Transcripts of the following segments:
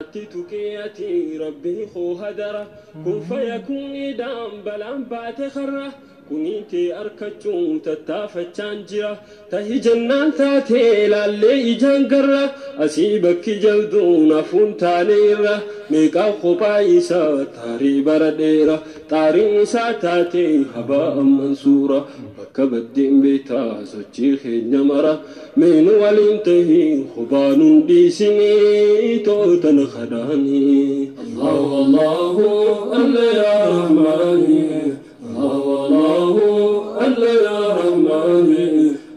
Natti tuqeeti rabbii koo hadara kun fayakuun dhaan balaan baate karra kuniitee arkachuun tattaafachaan jira tahi jennaan taatee laallee ijaan garra asii bakki jalduun hafuun taane irra meeqaa kophaa isaa taarii bara dheera xaariin isaa taatee habaa mansuura bakka baddeen beektaa sochii keenya mara meenu waliin tahii kophaa nun dhiisinii tootan kadhaanii. Allahu Allahu alla yaa Rahmaani Allahu Allahu alla yaa Rahmaani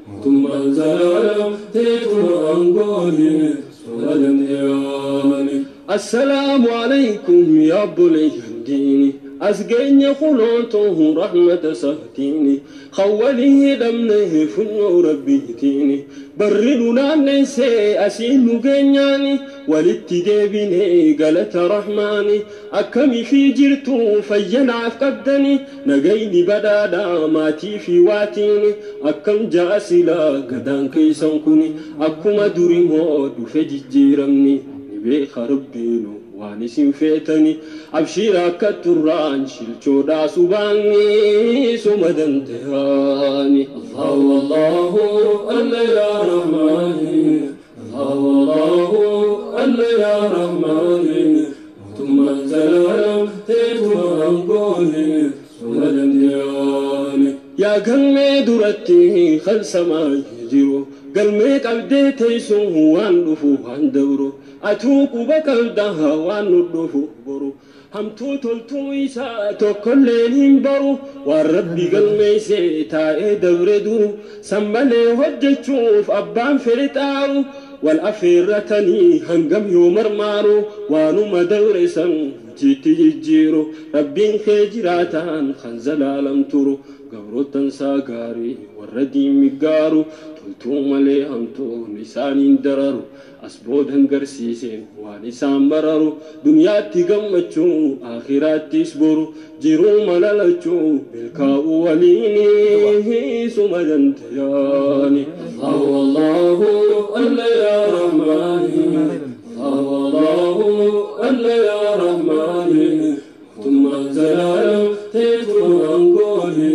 mootummaan zalaalam teetuma aangooni soma danda'ani. Assalaamu alaykum yaa obboleeyyan diini as geenye kulootuun rahmata sahtiini khawwalii hidhamne funyoo rabbiitiini barri nu naanneessee asiin nu geenyaani walitti deebinee galata rahmaani akkamii fi jirtu fayyanaaf qabdani nagayni badhaadhaa maatii fi waatiini akkam ja'a silaa gadaan keessan kuni akkuma durimoo dhufe jijjiiramni ni beeka rabbiinu waan isin feetani abshiira akka turraan shilchoodhaa subaanni suma danda'ani. Allahu Allahu alla yaa Rahmaani Allahu Allahu alla yaa Rahmaani mootummaan zalaalam teetuma aangooni suma danda'ani. Yaa galmee duratti kan samaa jiru galmee qabdee teessuun waan dhufu waan dabru atuu quba qabdaa waan nu dhufu boru hamtuu toltuu isaa tokkolleen hin baru waan rabbi galmeessee taa'ee dabre duru san malee hojjechuuf abbaan fedhe xaaru wal affeerratanii hangam yoo marmaaru waanuma dabre san hojiitti jijjiiru rabbiin kee jiraataan kan zalaalam turu gabrootansaa gaarii warra diimmi gaaru toltuu malee hamtuun isaaniin dararu as boodan garsiiseen waan isaan mararu duniyaatti gammachuu akhiraattis boru jiruu malalachuu milkaa'uu waliini suma danda'ani. Allahu Allahu alla yaa Rahmaani Allahu Allahu alla yaa Rahmaani mootummaan zalaalam teetuma aangooni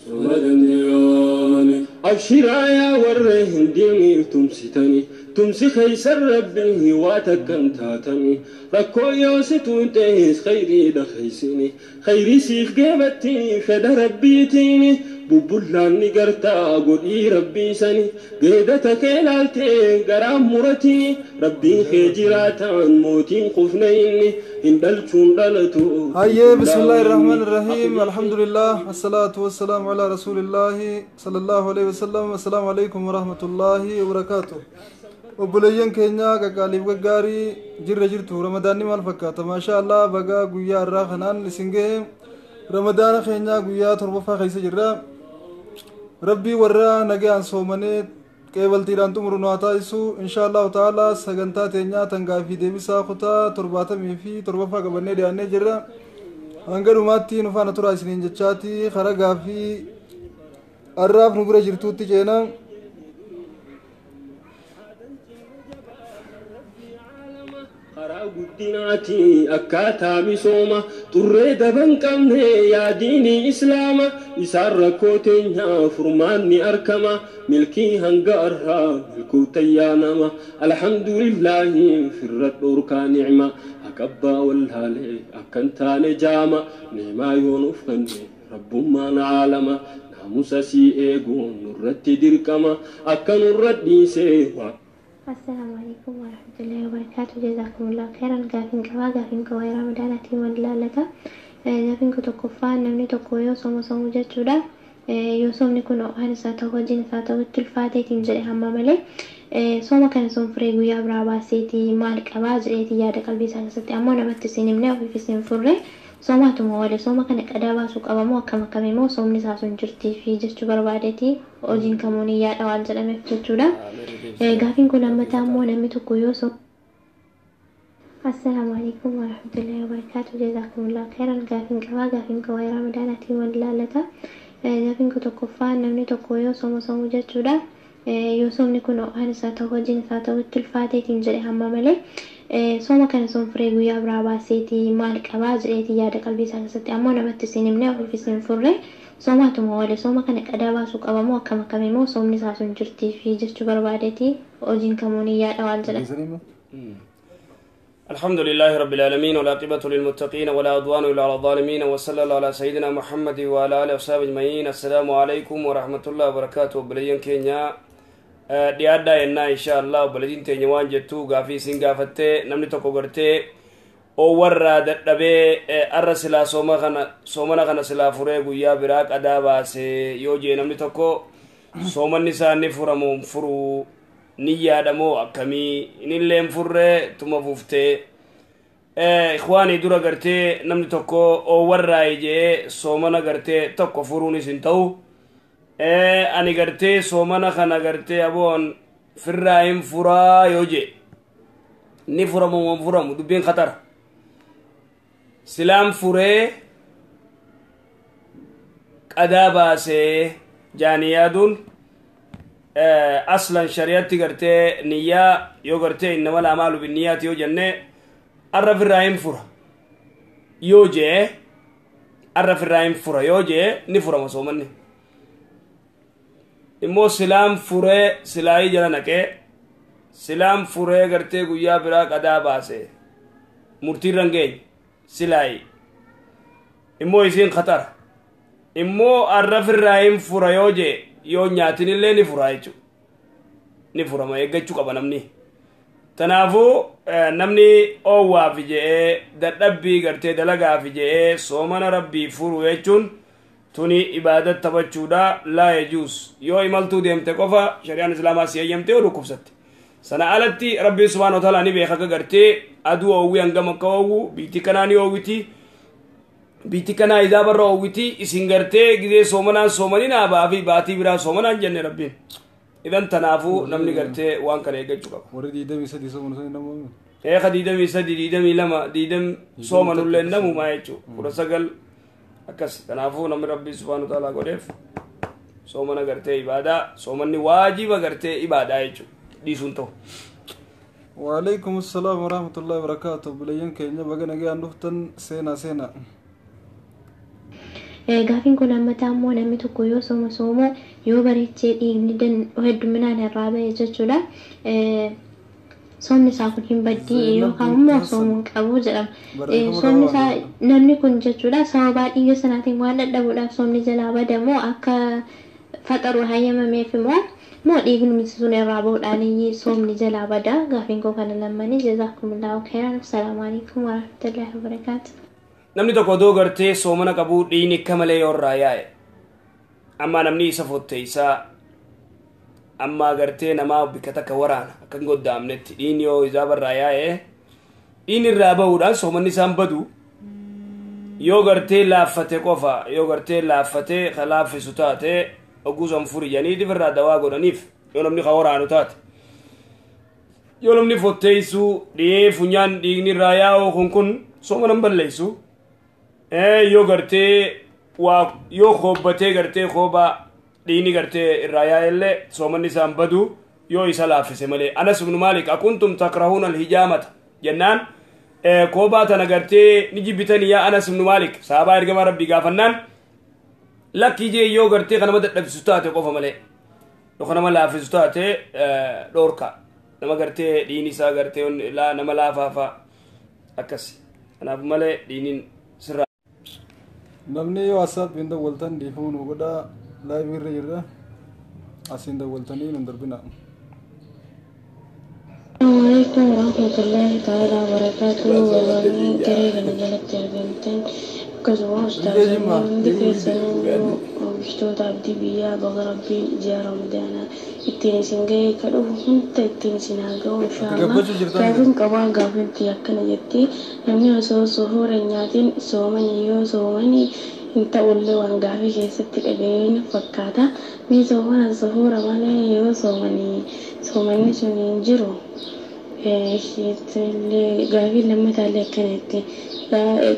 suma danda'ani. Abshiraa yaa warra hin diiniif tumsitani tumsi keeysan rabbii waa takkan taatani rakkoo yoo si tuuntees khayriidha keeysini khayrii siif geebatti fedha rabbiitiini bubbullaan ni gartaa godhii rabbiisani geedata kee laaltee garaan muratini rabbiin kee jiraataan mootiin kufne inni hin dhalchuun dhalatu. Hayyee, bismillahi irrahmaan irrahiim, alhamdulillah, assalaatu wassalaamu alaa rasuulillaahi sallallahu alaihi wasallam. Assalaamu alaikum warahmatullaahi wabarakaatu. Obboleeyyan keenya qaqqaaliif gaggaarii, jirra jirtu? Ramadaanni maal fakkaata? Maasha Allah, bagaa guyyaa irraa kanaan isin gahe. Ramadaana keenya guyyaa 7ffaa keessa jirra. Rabbii warra nagaan soomanee qeebaltiidhaan xumuru nu haa taasisu, insha Allahu ta'ala. Sagantaa teenyaa tan gaafii deebisaa kutaa 77ffaa qabannee dhiyaannee jirra. Hanga dhumaatti nu faana turaa isiniin jechaati karaa gaafii har'aaf nu bira jirtuutti ceena. Karaa guddinaati akkaataa misooma xurree daban qabne yaa diinii islaama isaan rakkoo teenya furmaanni arkama milkii hanga arraa milkuu tayyaa nama alhamdulillaahi firra dhorkaa nicma haqabbaa wallaalee akkan taane jaama ni'maa yoo nuuf kenne rabbummaan caalama naamusa sii eeguun nurratti dirqama akka nurra dhiisee waa. السلام عليكم ورحمة الله وبركاته، جزاكم الله خيرا. Gaafiin qabaa, gaafiin koo waa'ee ramadaanaatiin wal ilaallata. Gaafiin koo tokkoffaa, namni tokko yoo sooma soomuu jechuudha, yoo soomni kun ho'aan isaa ta'u hojiin isaa ta'u itti ulfaateetiin jedhe hamma malee sooma kana soom furee guyyaa biraa baaseetii maal qabaa jedheetii yaada qalbii isaa keessatti ammoo namatti isin himne ofiif isin furre soomaatuma oole, sooma kana qadaa baasuu qabamoo akkam akkamii immoo soomni isaa sun jirtii fi jechuu barbaadeeti, hojiin kamuu ni yaada waan jedhameef jechuudha. Gaafiin kun lammataa immoo namni tokko yoo soom السلام عليكم ورحمة الله وبركاته، جزاكم الله خيرا. Gaafiin qabaa, gaafiin koo waa'ee ramadaanaatiin wal ilaallata. Gaafiin koo tokkoffaa, namni tokko yoo sooma soomuu jechuudha, yoo soomni kun ho'aan isaa ta'u hojiin isaa ta'u itti ulfaateetiin jedhe hamma malee Sooma kana soon furee guyyaa biraa baaseeti maal qabaa jedheeti yaada qalbii isaa keessatti ammoo namatti isin himne ofiif isin furre soomaatuma oole sooma kana qadaa baasuu qabamoo akkam akkamii moo soomni isaa sun jirtii fi jechuu barbaadeeti hojiin kamuu ni yaada waan jedhan. الحمد لله رب العالمين والعاقبة للمتقين ولا عدوان إلا على الظالمين وصلى الله على سيدنا محمد وعلى آله وصحبه أجمعين. السلام عليكم ورحمة الله وبركاته. بلين كينيا dhiyaadhaa yennaa insha Allah obboleettiin teenya waan jettu gaafii isin gaafattee namni tokko gartee oowwarraa dadhabee arra silaa sooma kana soomana kana silaa furee guyyaa biraa qadaa baasee yoo jee namni tokko soomanni isaa ni furamu furuu ni yaadamoo akkamii inillee hin furree tuma fuftee ikhwaanii dura gartee namni tokko oowwarraa ijee soomana gartee tokko furuunis hin ta'u. Ani gartee soomana kana gartee aboon firraa hin furaa yoo jee ni furamu waan furamu dubbiin khatara silaan furee qadaa baasee jaanii yaaduun aslan shari'atti gartee niyyaa yoo gartee innamal amaalu binniyaati yoo jenne arra firraa hin fura yoo jee arra firraa hin fura yoo jee ni furama soomanni. Immoo silaan furee silaayii jala naqee silaan furee gartee guyyaa biraa qadaa baase murtiirra hin geenye silaayii immoo isiin khatara immoo arra firraa hin fura yoo jee yoo nyaatinillee ni fura jechuudha ni furama eeggachuu qaba namni. Tanaafuu namni oowwaaf je'ee dadhabbii gartee dalagaaf je'ee soomana rabbii furu jechuun tuni ibaadat taphachuudha laa yajuus. Yoo imaltuu deemte qofa shari'aan islaamaa si eeyyamte yoo dhukkubsatte sana alatti rabbiin subhaana wa ta'ala ni beeka akka gartee aduu oowwii hangam akka oowwu biitti kanaa ni oowwiti biitti kanaa idaa barra oowwiti isin gartee gizee soomanaan soomanii naa baafi baatii biraa soomanaan jenne rabbiin. Idan tanaafuu namni gartee waan kana eeggachuu qaba. Warri 23 soomanu sun namoonni. Eeka 23 22 20 soomanullee namumaa jechuudha 19 akkas. Kanaafuu namni rabbii subhaanahu wa ta'ala godheef soomana gartee ibaadaa soomanni waajiba gartee ibaadaa jechuudha dhiisuun ta'u. وعليكم السلام ورحمة الله وبركاته. بلين كينيا بغا نغي dhuftan seenaa seenaa. Gaafiin kun lammataa immoo namni tokko yoo sooma soomu yoo bareechee dhiigni hedduminaan irraa ba'e jechuudha. Soomni isaa kun hin baddii yookaan immoo soomuu hin qabu jedhama. Soomni isaa namni kun jechuudha sababa dhiiga sanaatiin waan dadhabuudhaaf soomni jalaa badamoo akka faxaru hayyamameef immoo moo dhiigni sun irraa bahuudhaan soomni jalaa bada. Gaafiin koo kana lammanii. Jazaakumullahu khairan. Assalaamu alaikum warahmatullahi wabarakaatuh. Namni tokko odoo gartee soomana qabuu dhiigni akka malee yoo irraa yaa'e amma namni isa fotteessaa amma gartee namaa bikka takka waraana akka hin goddaamnetti dhiigni yoo isaa irraa yaa'e dhiigni irraa bahuudhaan soomanni isaan badu yoo gartee laaffate qofa yoo gartee laaffate ka laaffisu taate oguu san furi janiitiif irraa dawaa godhaniif yoo namni ka waraanu taate yoo namni fotteessuu dhiyee funyaan dhiigni irraa yaa'u kun soomana hin balleessu. Yoo gartee waa yoo koobbatee gartee koobaa dhiigni gartee irraa yaa'ellee soomanni isaan badu yoo isa laaffise malee. Anas ibnu Maalik akuntum takrahuuna alhijaamata jennaan koobaa tana gartee ni jibbitanii yaa Anas ibnu Maalik sahabaa ergamaa rabbii gaafannaan lakkii jee yoo gartee kanama dadhabsisu taate qofa malee yookaan nama laaffisu taate dhoorka nama gartee dhiigni isaa gartee nama laafaafa akkas kanaaf malee dhiigni sirraa. Namni yoo WhatsApp hin dawwaltan dhiifama nu godhaa live irra jirra asiin dawwaltanii nun darbina. السلام عليكم ورحمة الله تعالى وبركاته. Warroonni garee kana jalatti argamtan akkasuma ustaazonni hundi keessanuu oomishtoota abdii biyyaa baga rabbiin ji'a ramadaanaa ittiin isin ga'ee ka dhufu hunda ittiin isin haa ga'u inshaallah. Gaafiin qabaa gaafinti akkana jetti namni osoo suhuura hin nyaatin soomanii yoo soomanii hin ta'ullee waan gaafii keessatti dhaga'een fakkaata. Mee soomana suhuura malee yoo soomanii soomanni sun hin jiru. Gaafii lammataallee akkanatti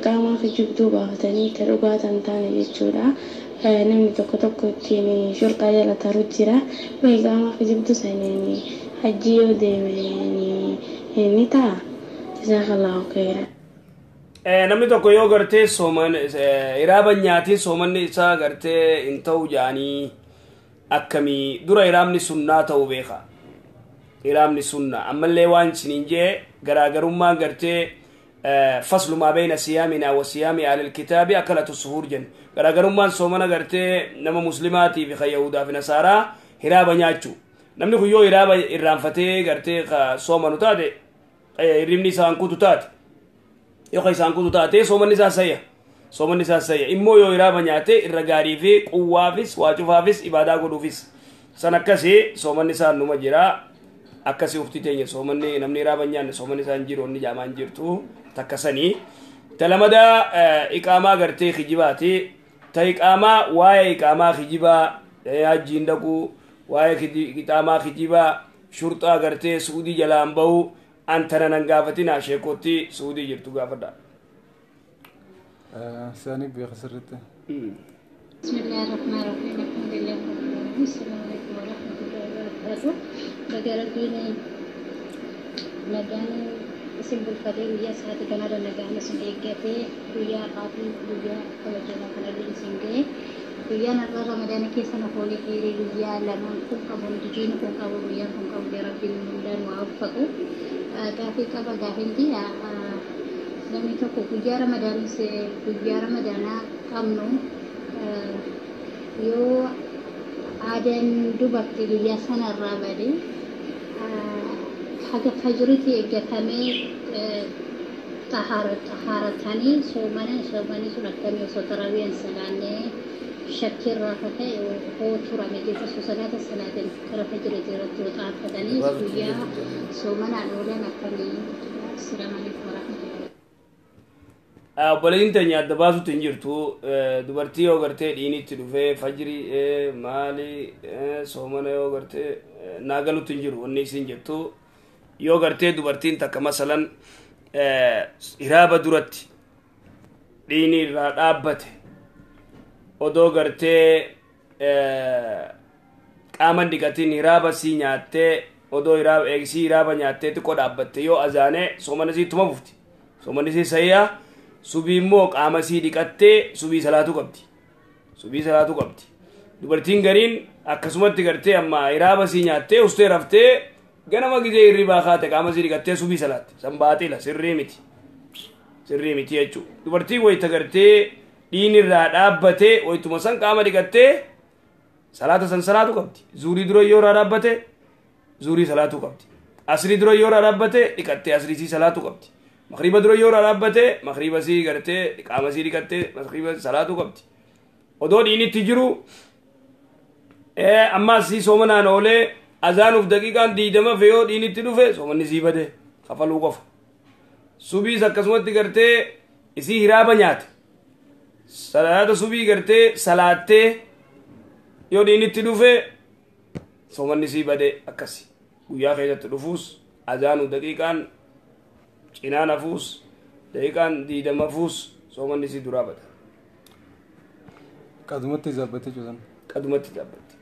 qaamaaf jibduu baafatanii ta dhugaa tan taane jechuudha. Namni tokko tokko ittiin shurxaa jala taru jira. Mee qaamaaf jibduu saniin hajji yoo deeme ni ta'a. Jazakallahu khairan. Namni tokko yoo gartee sooman hiraaba nyaatiin soomanni isaa gartee hin ta'u jaanii akkamii dura hiraabni sunnaa ta'uu beeka. Hiraabni sunnaa ammallee waan isiniin jee garaagarummaan gartee faslu maa bayna siyaaminaa wa siyaami ahlil kitaabi akalatu suhuur jenne garaagarummaan soomana gartee nama muslimaatii fi kan yahudaa fi nasaaraa hiraaba nyaachuu. Namni kun yoo hiraaba irraanfatee gartee soomanu taate hirribni isaan kutu taate yoo isaan kutu taate soomanni isaa sayya soomanni isaa sayya immoo yoo hiraaba nyaate irra gaarii fi quwwaafis waa cufaafis ibaadaa godhuufis san akkasii soomanni isaa numa jira akkasii ufti teenya soomanni namni hiraaba nyaanne soomanni isaa hin jiru inni jaamaan jirtu takka sanii ta lamadaa iqaamaa gartee kijibaati ta iqaamaa waa'ee iqaamaa kijibaa hajjiin dhaquu waa'ee iqaamaa kijibaa shurxaa gartee suudii jalaan bahu antana nan gaafatina sheekootti suudii jirtu gaafadha. Isaanii beeka sirriitti. Bismillahirrahmanirrahim. Alhamdulillah. Assalamu alaikum warahmatullahi wabarakatuh. Baga Rabbiin nagaan isin bulfatee guyyaa sa'aatii kanarra nagaan isin eeggatee guyyaa har'aatii guyyaa kabajamaa kanarra isin ga'e. Guyyaan har'a Ramadaana keessa nu hoolee dheeree guyyaa lamaan kun qabu jijiin kun qabu guyyaan kun qabu Rabbiin hundaan waa uffatu. Gaafii qaba gaafiin tiyya namni tokko guyyaa Ramadaanis guyyaa Ramadaanaa qabnu yoo aadaan dubartii guyyaa sanarraa bade haga fajriitti eeggatamee xahaaratanii soomanii sun akkamii osoo taraawii hin salaannee shakkirraa akka ta'e hoo turame jechuudha osoo salaata salaatiin gara fajriitti irratti yoo xaarfatanii guyyaa soomanaan oolan akkamii jechuudha. Assalaamu alaikum warahmatullahi. Obboleettiin teenya adda baasutti hin jirtu dubartii yoo gartee dhiinitti dhufee fajri maali soomana yoo gartee naagalutti hin jiru wanni isin jettu yoo gartee dubartiin takka masalan hiraaba duratti dhiini irraa dhaabbate odoo gartee qaama dhiqatiin hiraaba sii nyaattee odoo hiraaba eegsii hiraaba nyaattee xiqqoo dhaabbatte yoo azaanee soomana sii ittuma fufti soomanni sii sayyaa subii immoo qaama sii dhiqattee subii salaatuu qabdi subii salaatuu qabdi dubartiin gariin akkasumatti gartee amma hiraaba sii nyaattee ustee raftee ganama gizee hirribaa kaate qaama sii dhiqattee subii salaatte san baaxila sirrii miti jechuudha dubartiin wayita gartee dhiin irraa dhaabbatee wayituma san qaama dhiqattee salaata san salaatuu qabdi zuurii dura yoo irraa dhaabbate zuurii salaatuu qabdi asrii dura yoo irraa dhaabbate dhiqattee asrii sii salaatuu qabdi Magriba dura yoo irraa dhaabbate magriba sii gartee qaama sii dhiqattee magriba salaatuu qabdi odoo dhiinitti jiru ammaas sii soomanaan oolee azaanuuf daqiiqaan 20 fe'oo dhiinitti dhufe soomanni sii bade kafaluu qofa subiis akkasumatti gartee isii hiraaba nyaate salaata subii gartee salaattee yoo dhiinitti dhufe soomanni sii bade akkasi guyyaa keessatti dhufuus azaanuu daqiiqaan cinaan hafuus daqiiqaan 20 hafuus soomanni sii duraa bada. Qadumatti dhaabbatte jechuudha. Qadumatti dhaabbatte.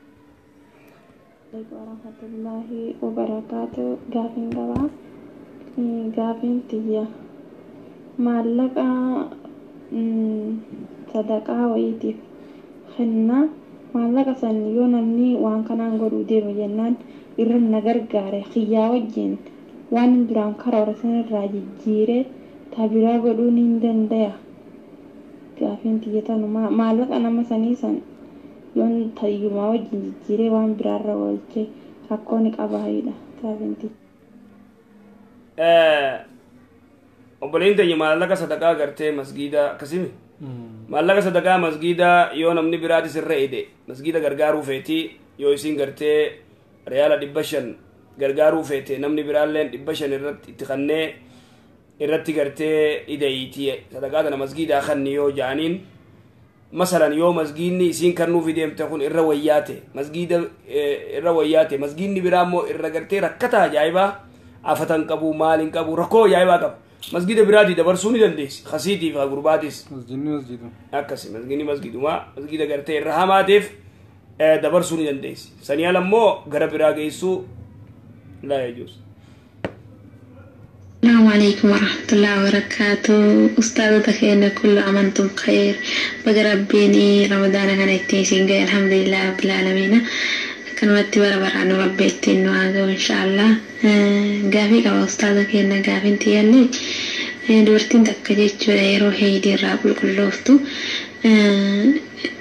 Warahmatullahi wabarakaatu. Gaafiin qabaa. Gaafiin tiyya maallaqa sadaqaa wayiitiif kennaa maallaqa san yoo namni waan kanaan godhuu deemu jennaan irra na gargaare xiyyaa wajjin waan duraan karoora sanarraa jijjiiree tabiraa godhuu ni danda'a. Gaafiin tiyya tanuma maallaqa nama sanii san yoon tayyumaa wajjin jijjiiree waan biraarra oolchee rakkoo ni qabaayidha gaafiin tiyya. Obboleen teenya maallaqa sadaqaa gartee masgiida akkasimi maallaqa sadaqaa masgiida yoo namni biraatis irra ede masgiida gargaaruu feeti yoo isin gartee riyaala 500 gargaaruu feete namni biraalleen 500 irratti itti kannee irratti gartee ideeyitii sadaqaa tana masgiidaa kanni yoo jaaniin masalan yoo masgiidni isiin kannuufi deemte kun irra wayyaate masgiida irra wayyaate masgiidni biraa immoo irra gartee rakkata ajaa'ibaa afatan qabu maal hin qabu rakkoo ajaa'ibaa qaba masgiida biraatii dabarsuu ni dandeessi khasiitii fi gurbaatis masjidni masjidu akkasi masgiidni masgidumaa masgiida gartee irra hamaateef dabarsuu ni dandeessi sanii ala immoo gara biraa geessuu laa yajuus. السلام عليكم ورحمة الله وبركاته. أستاذة خيرنا كل عام أنتم بخير. بقى ربيني رمضان كان يتيسين الحمد لله رب العالمين. كان برا برا عنو ربيتين وعاقو إن شاء الله. قافي قبا أستاذة خيرنا قافي انتي يلي دورتين تكا جيتشو يرو هيدي الراب الكلوفتو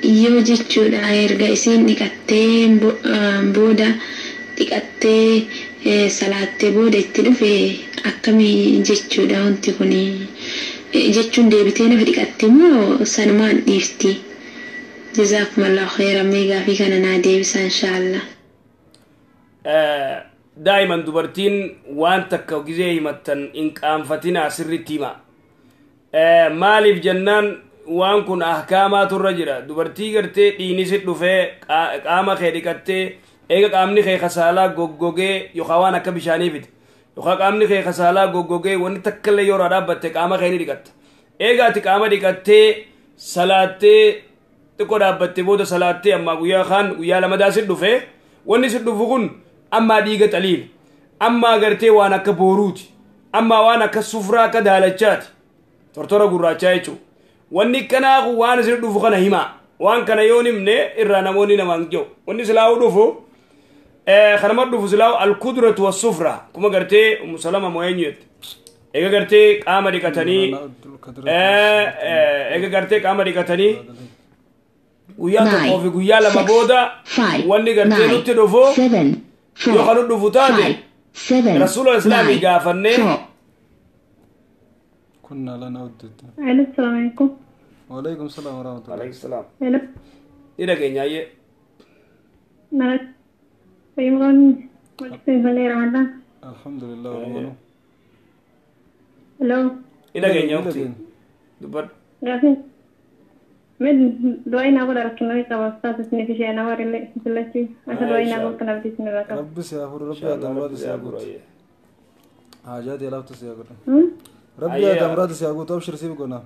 yoo jechuudha erga isiin dhiqattee booda dhiqattee salaattee booda itti dhufe akkamii jechuudha wanti kun jechuun deebitee nafa dhiqatte moo sanumaan dhiifti? Jazaakumallahu khayran. Mee gaafii kana naa deebisa inshaallah. Daa'iman dubartiin waan takka gizee himattan hin qaanfatinaa, sirritti hima. Maaliif jennaan waan kun ahkaamaatu irra jira. Dubartii gartee dhiinisi dhufee qaama kee dhiqattee eega qaamni kee kasaalaa goggogee yookaan waan akka bishaanii fide yookaan qaamni kee kasaalaa goggogee wanni takka illee yoo irraa dhaabbatte qaama kee ni dhiqatta. Eega ati qaama dhiqattee salaattee xiqqoo dhaabbatte booda salaattee ammaa guyyaa kaan guyyaa lamadaa si dhufee wanni si dhufu kun ammaa dhiiga xaliila, ammaa gartee waan akka booruuti, ammaa waan akka sufraa akka daalachaati, tortora gurraachaa jechuudha. Wanni kanaa waan isin dhufu kana himaa. Waan kana yoo himne irraa namoonni namaan jiru wanni silaa'u dhufu kanama dhufu silaa'u alkudratu wassufra kuma gartee Ummu Salama moo eenyu jette eega gartee qaama dhiqatanii eega gartee qaama dhiqatanii guyyaa tokkoo fi guyyaa lama booda wanni gartee nutti dhufu yoo kan dhufu taate rasuula islaamii gaafannee. كنا لا نعد. السلام عليكم. وعليكم السلام ورحمة الله. عليكم السلام. Ni dhageenya ayyee. الحمد لله ورمانو. Hello. Ni dhageenya ukti, dubbadhu. Gaafin. Med du'aa naa godha rakkinoo qaba ustaas isin fi ishee nama warri filachi akka du'aa naa godhu kanaaf isin irraa qaba. Rabbi si haa furu, rabbi haa muraada si haa guutu. Haajaati laaftu si haa godhu. Rabbi haa muraada si haa guutu, abshir siif goona.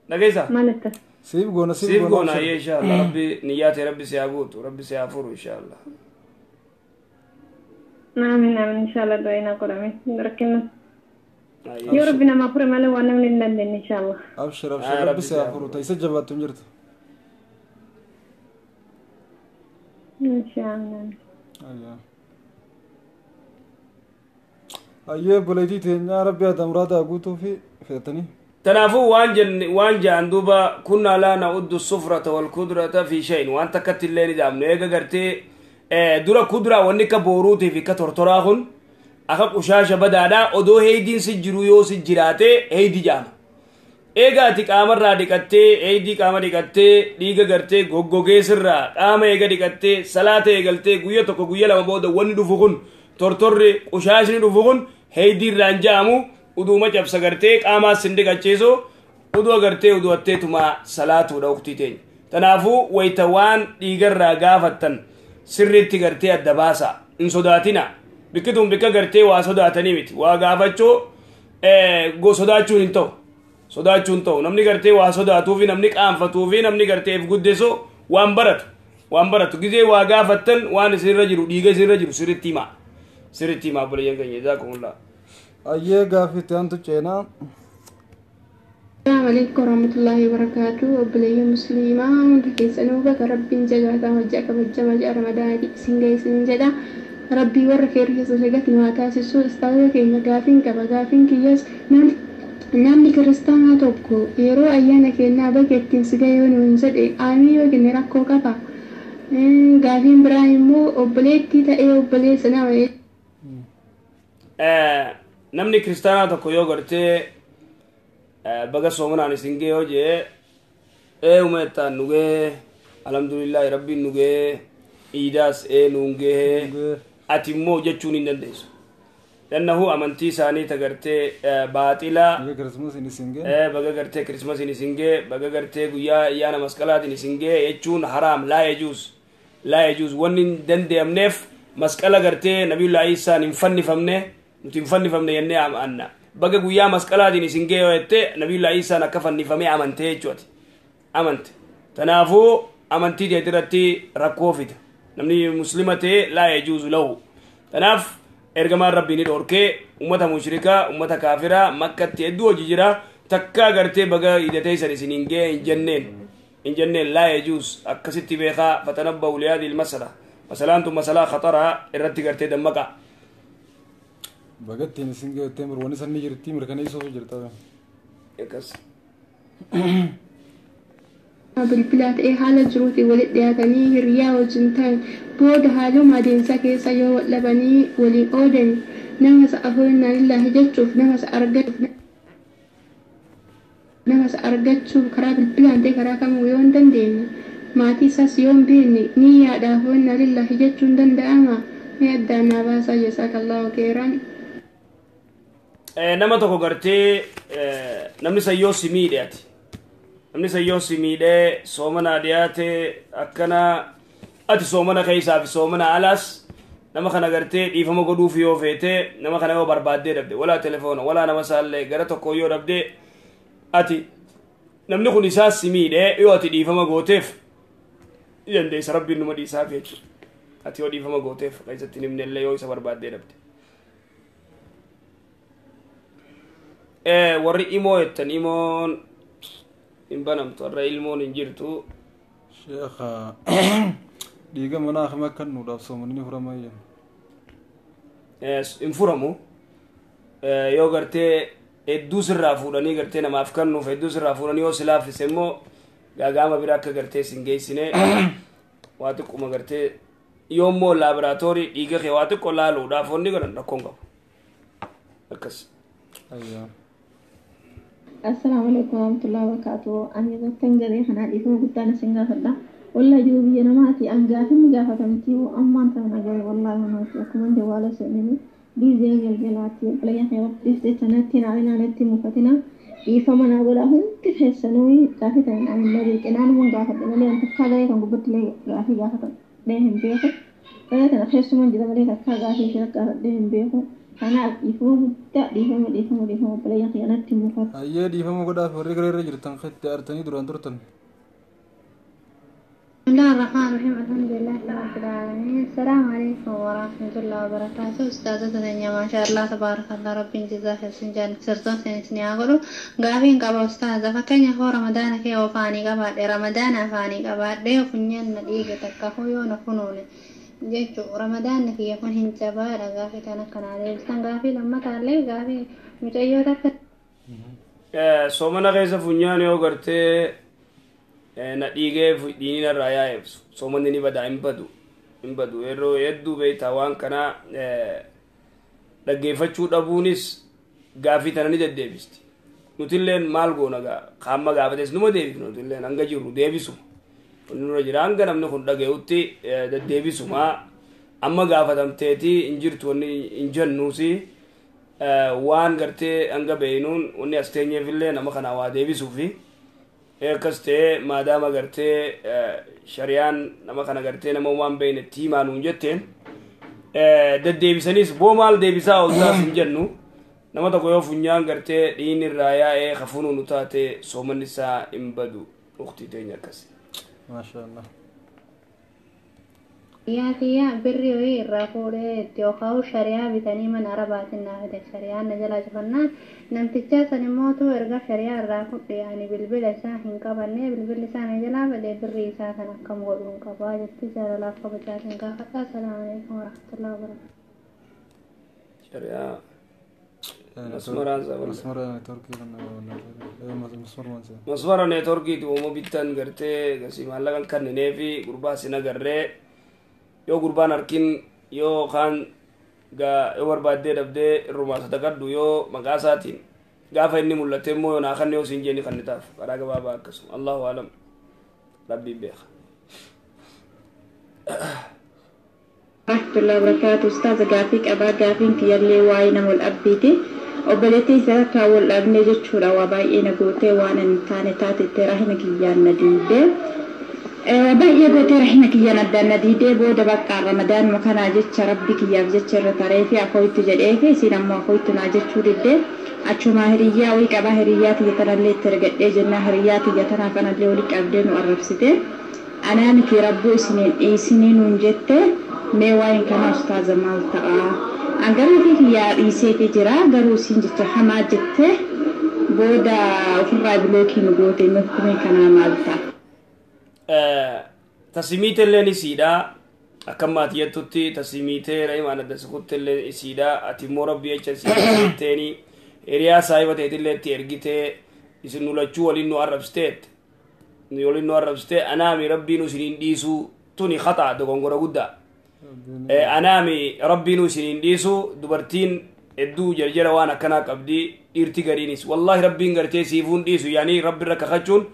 Dhageessa? Maal itti? Siif goona, siif siif goona. Goona ayyee inshallah. Rabbi niyyaate rabbi si haa guutu, rabbi si haa furu inshallah. Aamin aamin inshallah du'aa naa godhame rakkina. Yoo rabbi namaa fure malee waan namni hin dandeenye inshallah. Abshir abshir, rabbi si haa furu, ta'isa jabaattu hin jirtu. Inshallah. Ayyaa. Ayyee obboleettii teenyaa rabbi haa muraada haa guutuu fi feetanii. Tanaafuu waan jenne waan ja'an duuba كنا لا نعد الصفرة والكدرة في شيء waan takkatti illee ni dhaabnu eega gartee dura kudraa wanni ka booruutii fi ka tortoraa kun akka qushaasha badaadhaa odoo heeydiin si jiru yoo si jiraate heeydi jaama. Eega ati qaamarraa dhiqattee heeydii qaama dhiqattee dhiiga gartee goggogee sirraa qaama eega dhiqattee salaata eegaltee guyya tokko guyya lama booda wanni dhufu kun tortorri qushaashni dhufu kun heeydii irraan ja'amu uduuma cabsa gartee qaamaas sin dhiqachiisu uduu gartee udu'atteetuma salaatuudha uktii teenya. Tanaafuu wayita waan dhiigarraa gaafattan sirriitti gartee adda baasa, hin sodaatina. Bikkituun bikka gartee waa sodaatanii miti, waa gaafachuu sodaachuun hin ta'u, sodaachuun ta'u namni gartee waa sodaatuu fi namni qaanfatuu fi namni gartee if guddisu waan baratu waan baratu gizee waa gaafattan waan isinirra jiru dhiiga isinirra jiru sirriitti himaa, sirriitti himaa obboleeyyan keenya. Jazaakumullah. Ayyee gaaffii itti aantu ceenaa. السلام عليكم ورحمة الله وبركاته. Obboleeyyan musliimaa hunda keessanuu baga rabbiin jagaataa hojii kabajama ji'a ramadaanaati isin geessin jedha. Rabbii warra keerri keessa sagatti nu haa taasisu. Ustaaza keenya gaafiin qaba. Gaafiin kiyyaas namni kiristaanaa tokko yeroo ayyaana kennaa baga ittiin si ga'e yoo nuun jedhe aamii yoo kenne rakkoo qaba? Gaafiin biraa immoo obboleettii ta'ee obboleessa nama Namni kiristaanaa tokko yoo gartee baga soomanaan isin ga'e yoo jee ee umeettaan nu ga'e, alhamdulillahi rabbiin nu ga'e, iidaas ee nuun ga'e ati immoo jechuun hin dandeessu. Lannahu amantii isaanii tagartee baaxilaa. Baga kirismasiin isin ga'e. Baga gartee kirismasiin isin ga'e, baga gartee guyyaa ayyaana masqalaatiin isin ga'e jechuun haraam, لا يجوز لا يجوز. Wanni hin danda'amneef masqala gartee nabiyullaa Isaan hin fannifamne, nuti hin fannifamne jennee amanna. Baga guyyaa masqalaatiin isin ga'e yoo jette nabiyullaa Isaan akka fannifamee amantee jechuuti amante. Tanaafuu amantii teet irratti rakkoo fida. Namni muslima ta'e لا يجوز له. Kanaaf ergamaan rabbii ni dhorkee ummata mushrikaa ummata kaafiraa Makkatti hedduu hojii jira takkaa gartee baga idatee isan isin hin ga'e hin jenneen hin jenneen laa yajuus akkasitti beekaa fatanabba'u lihaadhihi ilmasala masalaan tun masalaa khataraa irratti gartee dammaqa. Bagattiin isin geettee wanni sanni jirti mirkaneessuuf jirta. Akkas. Bilbilaa ta'ee haala jiruutiin walitti dhiyaatanii hiriyaa wajjin ta'an booda haaluma adeemsa keessa yoo wal dhabanii waliin oodan nama isa afuunnaa lillaahi jechuuf nama isa argachuuf karaa bilbilaan ta'e karaa kamuu yoo hin dandeenye maatii isaas yoo hin beekne ni yaada afuunnaa lillaahi jechuun danda'ama mee addaan naa baasaa jazaakallaahu khairan. Nama tokko gartee namni san yoo si miidhe ati namni san yoo si miidhee soomanaa dhiyaate akkana ati soomana keessaa fi soomana alaas nama kana gartee dhiifama godhuuf yoo feete nama kana yoo barbaaddee dhabde walaa telefoona walaa nama isaallee gara tokko yoo dhabde ati namni kun isaas si miidhee yoo ati dhiifama gooteef dandeessa rabbiin numa dhiisaaf jechuudha ati yoo dhiifama gooteef keessatti himnellee yoo isa barbaaddee dhabde. Warri imoo jettan imoon hin banamtu warra ilmoon hin jirtu. Sheekha dhiiga manaa akam akka nuudhaaf soomanni furamaa jennu. Hin furamu yoo gartee hedduu sirraa fuudhanii gartee namaaf kennuuf hedduu sirraa fuudhanii yoo si laaffise immoo gaagaama bira akka gartee sin geessine waa xiqquma gartee yoo immoo laaboraatoorii dhiiga kee waa xiqqoo laaluudhaaf wanni godhan rakkoon qabu akkas. Assalaamu alaikum warahmatullahi wabarakatuh. Ani bakkan garee kanaa dhiifama guddaan isin gaafadha. Wallahi jiru biyya namaati an gaafinni gaafatamti ammaan tana nagare wallahi hunuuti akkuma jawaala seenini biizee galgalaati obboleeyyan kee rabbiif jecha natti naanina natti mufatina dhiifama naa godhaa hundi keessanuu gaafii tana ani malee qinaanuman gaafadha malee an takkaa garee kan gubbatti illee gaafii gaafadhee hin beeku. Garee tana keessuman jira malee takkaa gaafii ishee gaafadhee hin beeku. Kanaaf dhiifama guddaa dhiifama dhiifama dhiifama obboleeyyan kee natti mufatu. Ayyee dhiifama godhaaf warri garee irra jirtan itti aartanii duraan turtan. بسم الله الرحمن الرحيم الحمد لله رب العالمين السلام عليكم ورحمة الله وبركاته أستاذة ما شاء الله تبارك الله ربي جزاه سنجان سرطان سنسني أقوله قافين قبا أستاذة فكان يخو رمضان كي وفاني قبا رمضان أفاني قبا ديو فنيان نديك تكهو يون فنون جيتو رمضان كي يكون هنجبا قافي تنكنا عليه بستان قافي لما تعلي قافي مجيو تك soomana keessa funyaan yoo gartee na dhiigee dhiigni irraa yaa'e soomanni ni bada hin badu yeroo hedduu beektaa waan kana dhaggeeffachuu dhabuunis gaafii tana ni deddeebisti nutilleen maal goona qaama gaafates numa deebifnu nutilleen hanga jirru deebisuma nurra jira hanga namni kun dhaga'utti deddeebisuma amma gaafatamteeti hin jirtu wanni hin jennuusi waan gartee hanga beeynuun wanni as teenyeefillee nama kana waa deebisuufi akkas ta'ee maadaama gartee shariyaan nama kana gartee nama waan beeyne tiimaa nuun jetteen deddeebisaniis boo maal deebisaa ooltaas hin jennu nama tokko yoo funyaan gartee dhiigni irraa yaa'ee kafunuu nu taate soomanni isaa hin badu ukhtii teenya akkas. Maasha Allah. Yaa birri wayii irraa fuudhee itti yookaan shariyaa bitanii mana arabaatiin naa fide shariyaan na jalaa cufannaan namtichaa san immoo tu erga shariyaa irraa fudhe ani bilbila isaa hin qabanne bilbilli isaa na jalaa fide birri isaa kan akkam godhuun qabaa jetti jaalalaaf kabajaatiin gaafadha. Assalaamu alaikum warahmatullahi wabarakatuh. Shariyaa masmara neetworkiiti uuma bittan gartee gasii maallaqan kennineefi gurbaa sin agarree yoo gurbaan harkin yoo kaan yoo barbaaddee dhabdee irrumaa sadaqadhu yoo maqaa isaatiin gaafa inni mul'ate immoo yoo naa kanne yoo siin jeeni kannitaaf karaa gabaabaa akkasuma allahu alam rabbiin beeka. Rahmatullahi wabarakatuh. Ustaaza gaafii qabaa gaafiin kiyyallee waa'ee nama wal dhabbiiti. Obboleettii isaa akka wal dhabne jechuudha waa baay'ee na gootee waan hin taane taatetti rahima kiyyaan na diidee. Baay'ee gootee rahima kiyyaan addaan na diidee booda bakka ramadaanuma kanaa jecha rabbi kiyyaaf jecha irra taree fi akooytu jedhee fi isiin ammoo akooytu naa jechuu diddee achuma hiriyyaa wayii qabaa hiriyyaa tiyya tanallee itti ergadhee jennaa hiriyyaa tiyya tanaaf anallee walii qabdee nu arrabsite. Anaa miti rabbuu isiniin dhiisinii nuun jette. Mee waa'een kanaa ustaaza maal ta'a? An garuu fi kiyyaa dhiiseeti jira garuu isiin jecha hamaa jettee booda ofirraa bilookii nu goote mee hukumiin kanaa maal ta'a? Tasimiite illeen isiidha. Akka maatii jettutti tasimiitee rahimaan adda sukutti illee isiidha. Ati immoo rabbi jecha isiiteeni hiriyaa saahiba ta'etillee itti ergitee isin nu lachuu waliin nu arrabsiteet. Waliin nu arrabsitee anaami rabbiin isiniin dhiisuu tuni khataa dogongora guddaa. Anaami rabbiin isiniin dhiisuu dubartiin hedduu jarjara waan akkanaa qabdi dhiirti gariinis wallaahi rabbiin gartee siifuun dhiisu yaanii rabbi irra kakachuun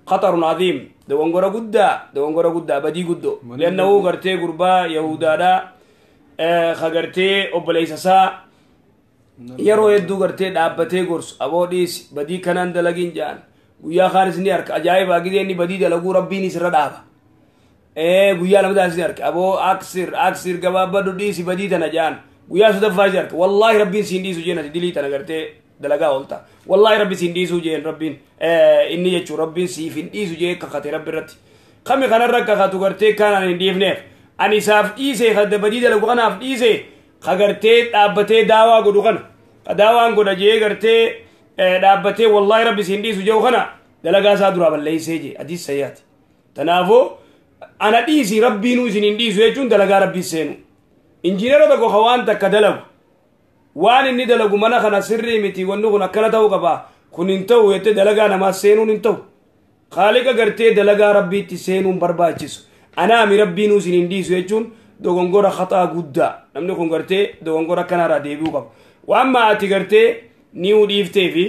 خطر عظيم dogongora guddaa dogongora guddaa badii guddoo لأنه gartee gurbaa yahudaadha ka gartee obboleessa isaa yeroo hedduu gartee dhaabbatee gorsu aboo dhiisi badii kanaan dalagin jedhan guyyaa kaanis ni arka ajaa'ibaa gidee inni badii dalaguu rabbiin isirra dhaaba guyyaa lamadaas ni arka aboo aksir aksir gabaabbadhu dhiisi badii tana jedhan guyyaa sadaffaa ni arka wallaahi rabbiin siin dhiisu jeen ati dilii tana gartee dalagaa oolta wallaahi rabbi siin dhiisuu jeen rabbiin inni jechuu rabbiin siif hin dhiisu jee kakate rabbi irratti kami kanarra kakatu gartee kanaan hin dhiifneef ani isaaf dhiise ka badii dalagu kanaaf dhiise ka gartee dhaabbatee daawaa godhu kana ka daawaan godha jee gartee dhaabbatee wallaahi rabbi siin dhiisu jee kana dalagaa isaa duraa balleessee jee hadiis sayyaati tanaafuu ana dhiisi rabbiinuu isin hin dhiisu jechuun dalagaa rabbii seenu injiinera tokko ka waan takka dalagu waan inni dalagu mana kana sirrii miti wanni kun akkana ta'uu qaba kun hin ta'u jettee dalagaa namaa seenuun hin ta'u Khaaliqa gartee dalagaa rabbiitti seenuun barbaachisu anaami rabbiinuu isin hin dhiisu jechuun dogongora khataa guddaa namni kun gartee dogongora akkanaarraa deebi'uu qaba waan ati gartee ni'uu dhiiftee fi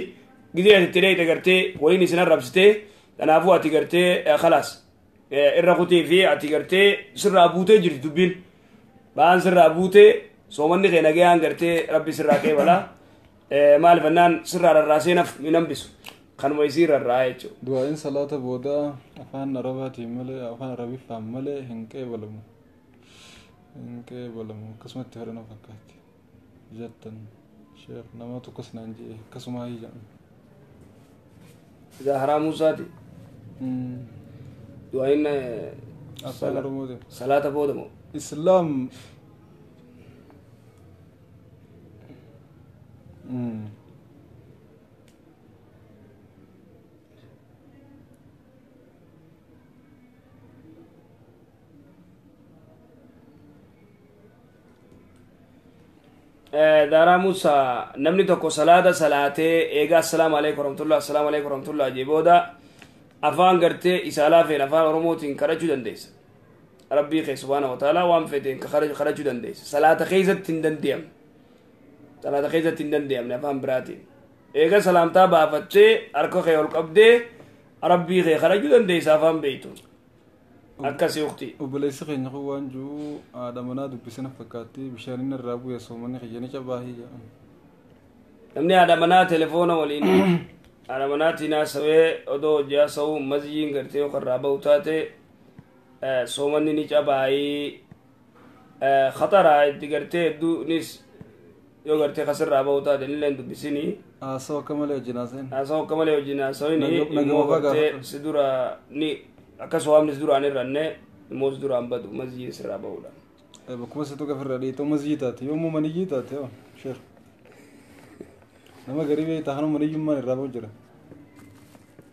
gizee ati itti dheeyte gartee waliin isin arrabsitee kanaafuu ati gartee khalaas irra kutee fi ati gartee sirraa buutee jirti dubbiin ba'aan sirraa buutee soomanni kee nagayaan gartee rabbi sirraa qeebalaa maaliif annaan sirraa rarraasee naf hin hambisu kanuma isii rarraa jechuudha. Du'aa'iin salaata boodaa afaan arabaatiin malee afaan arabiffaan malee hin qeebalamu. Hin qeebalamu akkasumatti fedhan fakkaatti. Jettan sheekh nama tokkos naan jedhe akkasuma jedhan. Zaharaa Muusaati. Du'aa'iin afaan Oromootiin. Salaata booda moo? Islaam Daaraa Muusaa namni tokko salaata salaatee eegaa assalaamu alaikum warahmatullah assalaamu alaikum warahmatullah jee booda afaan gartee isaa laafeen afaan Oromootiin kadhachuu dandeessa. Rabbii kee subhaana wa ta'ala waan feeteen kadhachuu dandeessa. Salaata keessatti hin danda'amne. Salaata keessatti hin danda'amne afaan biraatiin. Eega salaamtaa baafattee harka kee ol qabdee rabbii kee kadhachuu dandeessa afaan beektuun. Akkasii ukhti. Obboleessi keenya kun waan jiru haadha manaa dubbisina fakkaatti bishaan irraa bu'e soomanni kiyya ni cabaahii jedhan. Namni haadha manaa telefoona waliin haadha manaatiin haasawee odoo hojii haasa'u masjiin gartee yookaan irraa bahu taate soomanni ni cabaayii khatara itti gartee hedduunis yoo gartee kasirraa bahu taate illee hin dubbisinii. Haasawaa akka malee wajjin haasa'in. Haasawaa akka malee wajjin haasa'in immoo gartee si dura ni akkas waamni si duraan irranne immoo si duraan badu masjiin sirraa bahudha. Bakkuma si tokko ofirraa dhiitoo masjii taate yommuu maniyyii taate yoo sheekh nama garii beektaa kanuma maniyyummaan irraa bahu jira.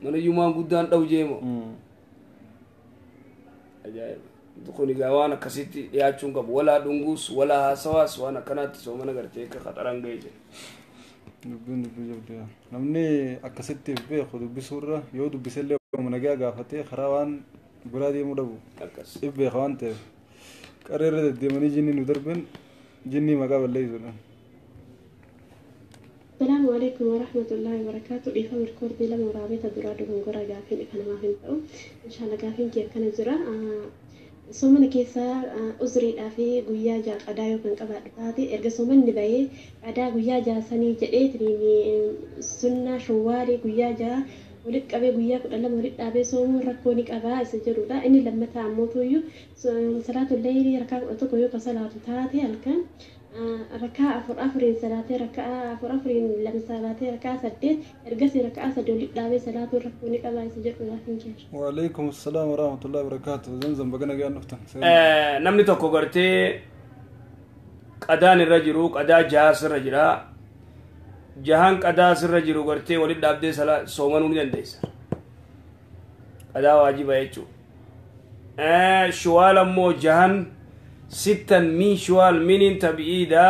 Maniyyummaan guddaan dha'u jeemo. Ajaa'iba. Kun egaa waan akkasitti dhiyaachuun qabu walaa dhunguus walaa haasawaas waan akkanaatti soomana gartee akka qaxaran ga'e jira. Dubbiin dubbii jabduu namni akkasitti beeku dubbisuurra yoo dubbisellee nagaa gaafatee karaa waan biraa deemuu dhabu. If beeka waan ta'eef qarree irra deddeemanii jinni nu darben jinni maqaa balleessuudha. السلام عليكم ورحمة الله وبركاته. إيفا مركوردي لما رابطة درادو من قرى قافين إفانا ما فهمتو إن شاء الله قافين كيف كان زرا soomana keessa uzriidhaa fi guyyaa ja'a qadaa yookaan qabaadhu taate erga soomanni bahee qadaa guyyaa ja'a sanii jedheetiin sunnaa shawwaalii guyyaa ja'a walitti qabee guyyaa 12 walitti dhaabee soomuun rakkoo ni qabaa isa jedhudha. Inni lammataa ammoo tuyyuu salaatu leeyilii rakaa 11 yoo ka salaatu taate halkan Rakaa afur afuriin salaatee, rakaa afur afuriin lama salaatee, rakaa saddeet ergasii rakaa sadi walitti dhaabee salaatuun rakkoo ni qabaa isa jedhu gaafiin kiyya. وعليكم السلام ورحمة الله وبركاته. زمزم baga nagaan dhuftan. Namni tokko gartee qadaan irra jiru, qadaa jaha sirra jira. Jahan qadaa sirra jiru gartee walitti dhaabdee soomanuu ni dandeessa, qadaa waajiba jechuu. Shuwaal ammoo jahan sittan min shuwaal miniin tabi'iidha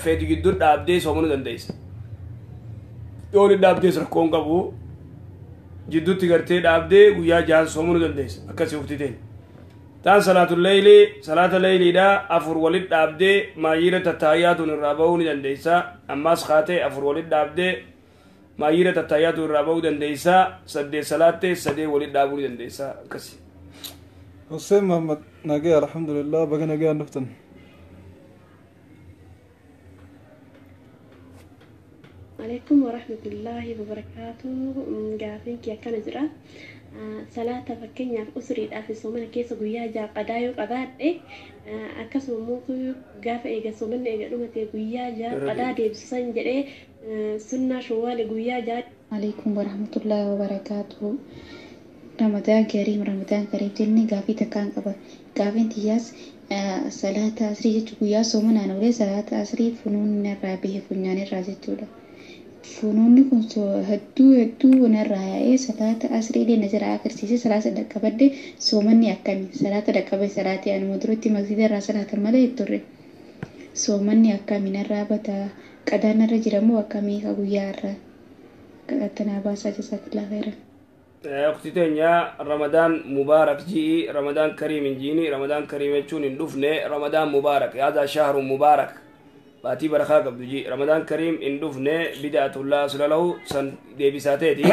feetu gidduu dhaabdee soomanuu dandeessa. Yoo walitti dhaabdees rakkoon qabu, jidduutti gartee dhaabdee guyyaa jahan soomanuu dandeessa. Akkasii ufti ta'e taan salaatul leeyli, salaata leyliidha afur walit dhaabdee maayiira tattaayyaatuun irraa bahuu ni dandeessa. Ammaas kaatee afur walit dhaabdee maayiira tattaayyaatuun irraa bahuu dandeessa. Saddeet salaattee sadee walit dhaabuu ni dandeessa, akkasi. Hussein Muhammad, nagee, alhamdulillah, baga nagaan dhuftan. Alaikum warahmatullahi wabarakatuh. Gaafiin kiyya akkana jira. Salaata fakkeenyaaf usriidhaaf soomana keessa guyyaa ja'a qadaa yoo qabaadhe, akkasuma immoo gaafa eega soomanni eega dhumate guyyaa ja'a qadaa deebisan jedhee sunnaa shawwaale guyyaa ja'a. عليكم ورحمة الله وبركاته. رمضان كريم، رمضان كريم jennee gaafii takkaan qaba. Gaafiin tiyyaas salaata asrii jechuun guyyaa soomanaan olee salaata asrii funuunni irraa bahe funyaan irraa jechuudha. Funuunni kun hedduu hedduu narraa yaa'ee salaata asrii illee na jira agarsiise. Salaata dhaqqabadde soomanni akkami? Salaata dhaqqabe salaatee anuma duratti masgiida irraa salaatan malee hin turre. Soomanni akkami narraa bataa? Qadaan narra jiramoo akkamii ka guyyaa irraa? Kadhattanaa baasaa, jazaakallaa khairan. Ukhti teenya, Ramadaan mubaarak ji'i, Ramadaan kariim hin jiini. Ramadaan kariim jechuun hin dhufne. Ramadaan mubaarak, haadaa shahru mubaarak, baatii barakaa qabdu ji'i. Ramadaan kariim hin dhufne, bid'atullaa asla lahu san deebisaa ta'eeti.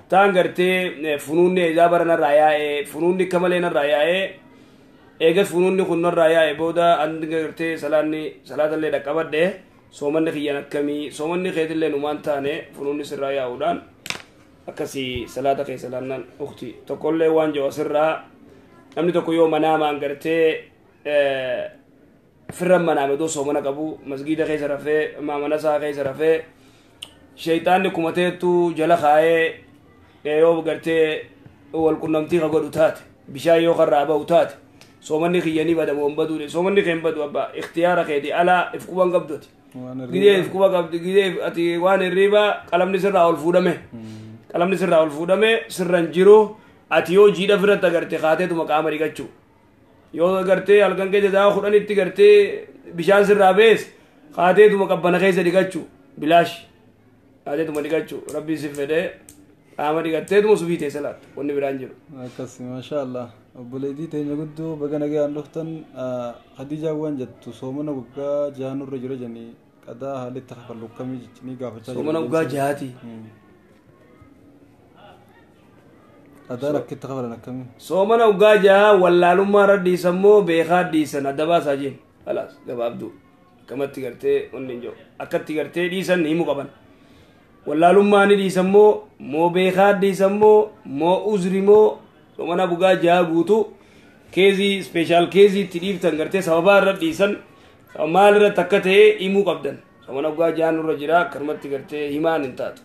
Taan gartee funuunni eegaa bara narraa yaa'e, funuunni akka malee narraa yaa'e, eegas funuunni kun narraa yaa'e booda an gartee salaanni salaatallee dhaqqabadhe, soomanni kiyyan akkamii? Soomanni keetillee numaan taane. Funuunni sirraa yaa'uudhaan akkasii salaata kee salaannaan ukti tokkollee waan jiru asirraa namni tokko yoo manaamaan gartee firran manaame odoo soomana qabu masgiida keessa rafee, mana isaa keessa rafee, sheeyxaanni kumateettu jala kaayee yoo gartee wal qunnamtii ka godhu taate, bishaan yoo karraa bahu taate, soomanni kiyyanii badamu hin baduudha? Soomanni kee hin badu abba, ikhtiyaara keeti alaa if quban qabduti. Gidee if quba qabdi, gidee ati waan hirriibaa qalamni sirraa ol fuudhame, qalamni sirraa ol fuudhame sirra hin jiru. Ati yoo jiidha firratti agarte kaateetuma qaama dhiqachuu, yoo gartee halkan keessa sa'a 10tti gartee bishaan sirraa bees kaateetuma qabbana keessa dhiqachuu, bilaash kaateetuma dhiqachuu. Rabbiin si fedhee qaama dhiqatteetuma subii teessa laatta, wanni biraan jiru. Akkasi, maasha Allah. Obboleettii teenya guddoo, baga nagaan dhuftan. Khadiijaa waan jettu soomana waggaa jahanurra jira jedhanii qadaa haalli itti kafallu akkamii ni gaafachaa jiru. Soomana waggaa jahaati. Qadaan akka itti kafalan akkamii? Soomana waggaa jaha wallaalummaa irra dhiisan moo beekaa dhiisan adda baasaa jeen. Khalaas, gabaabduu. Akkamatti gartee wanni hin jiru. Akkatti gartee dhiisan himuu qaban. Wallaalummaa ni dhiisan moo beekaa dhiisan moo uzri moo soomana waggaa jaha guutuu case special case itti dhiiftan gartee sababaa irra dhiisan maal irratti akka ta'e himuu qabdan. Soomana waggaa jaha nurra jira akkanumatti gartee himaan hin taatu.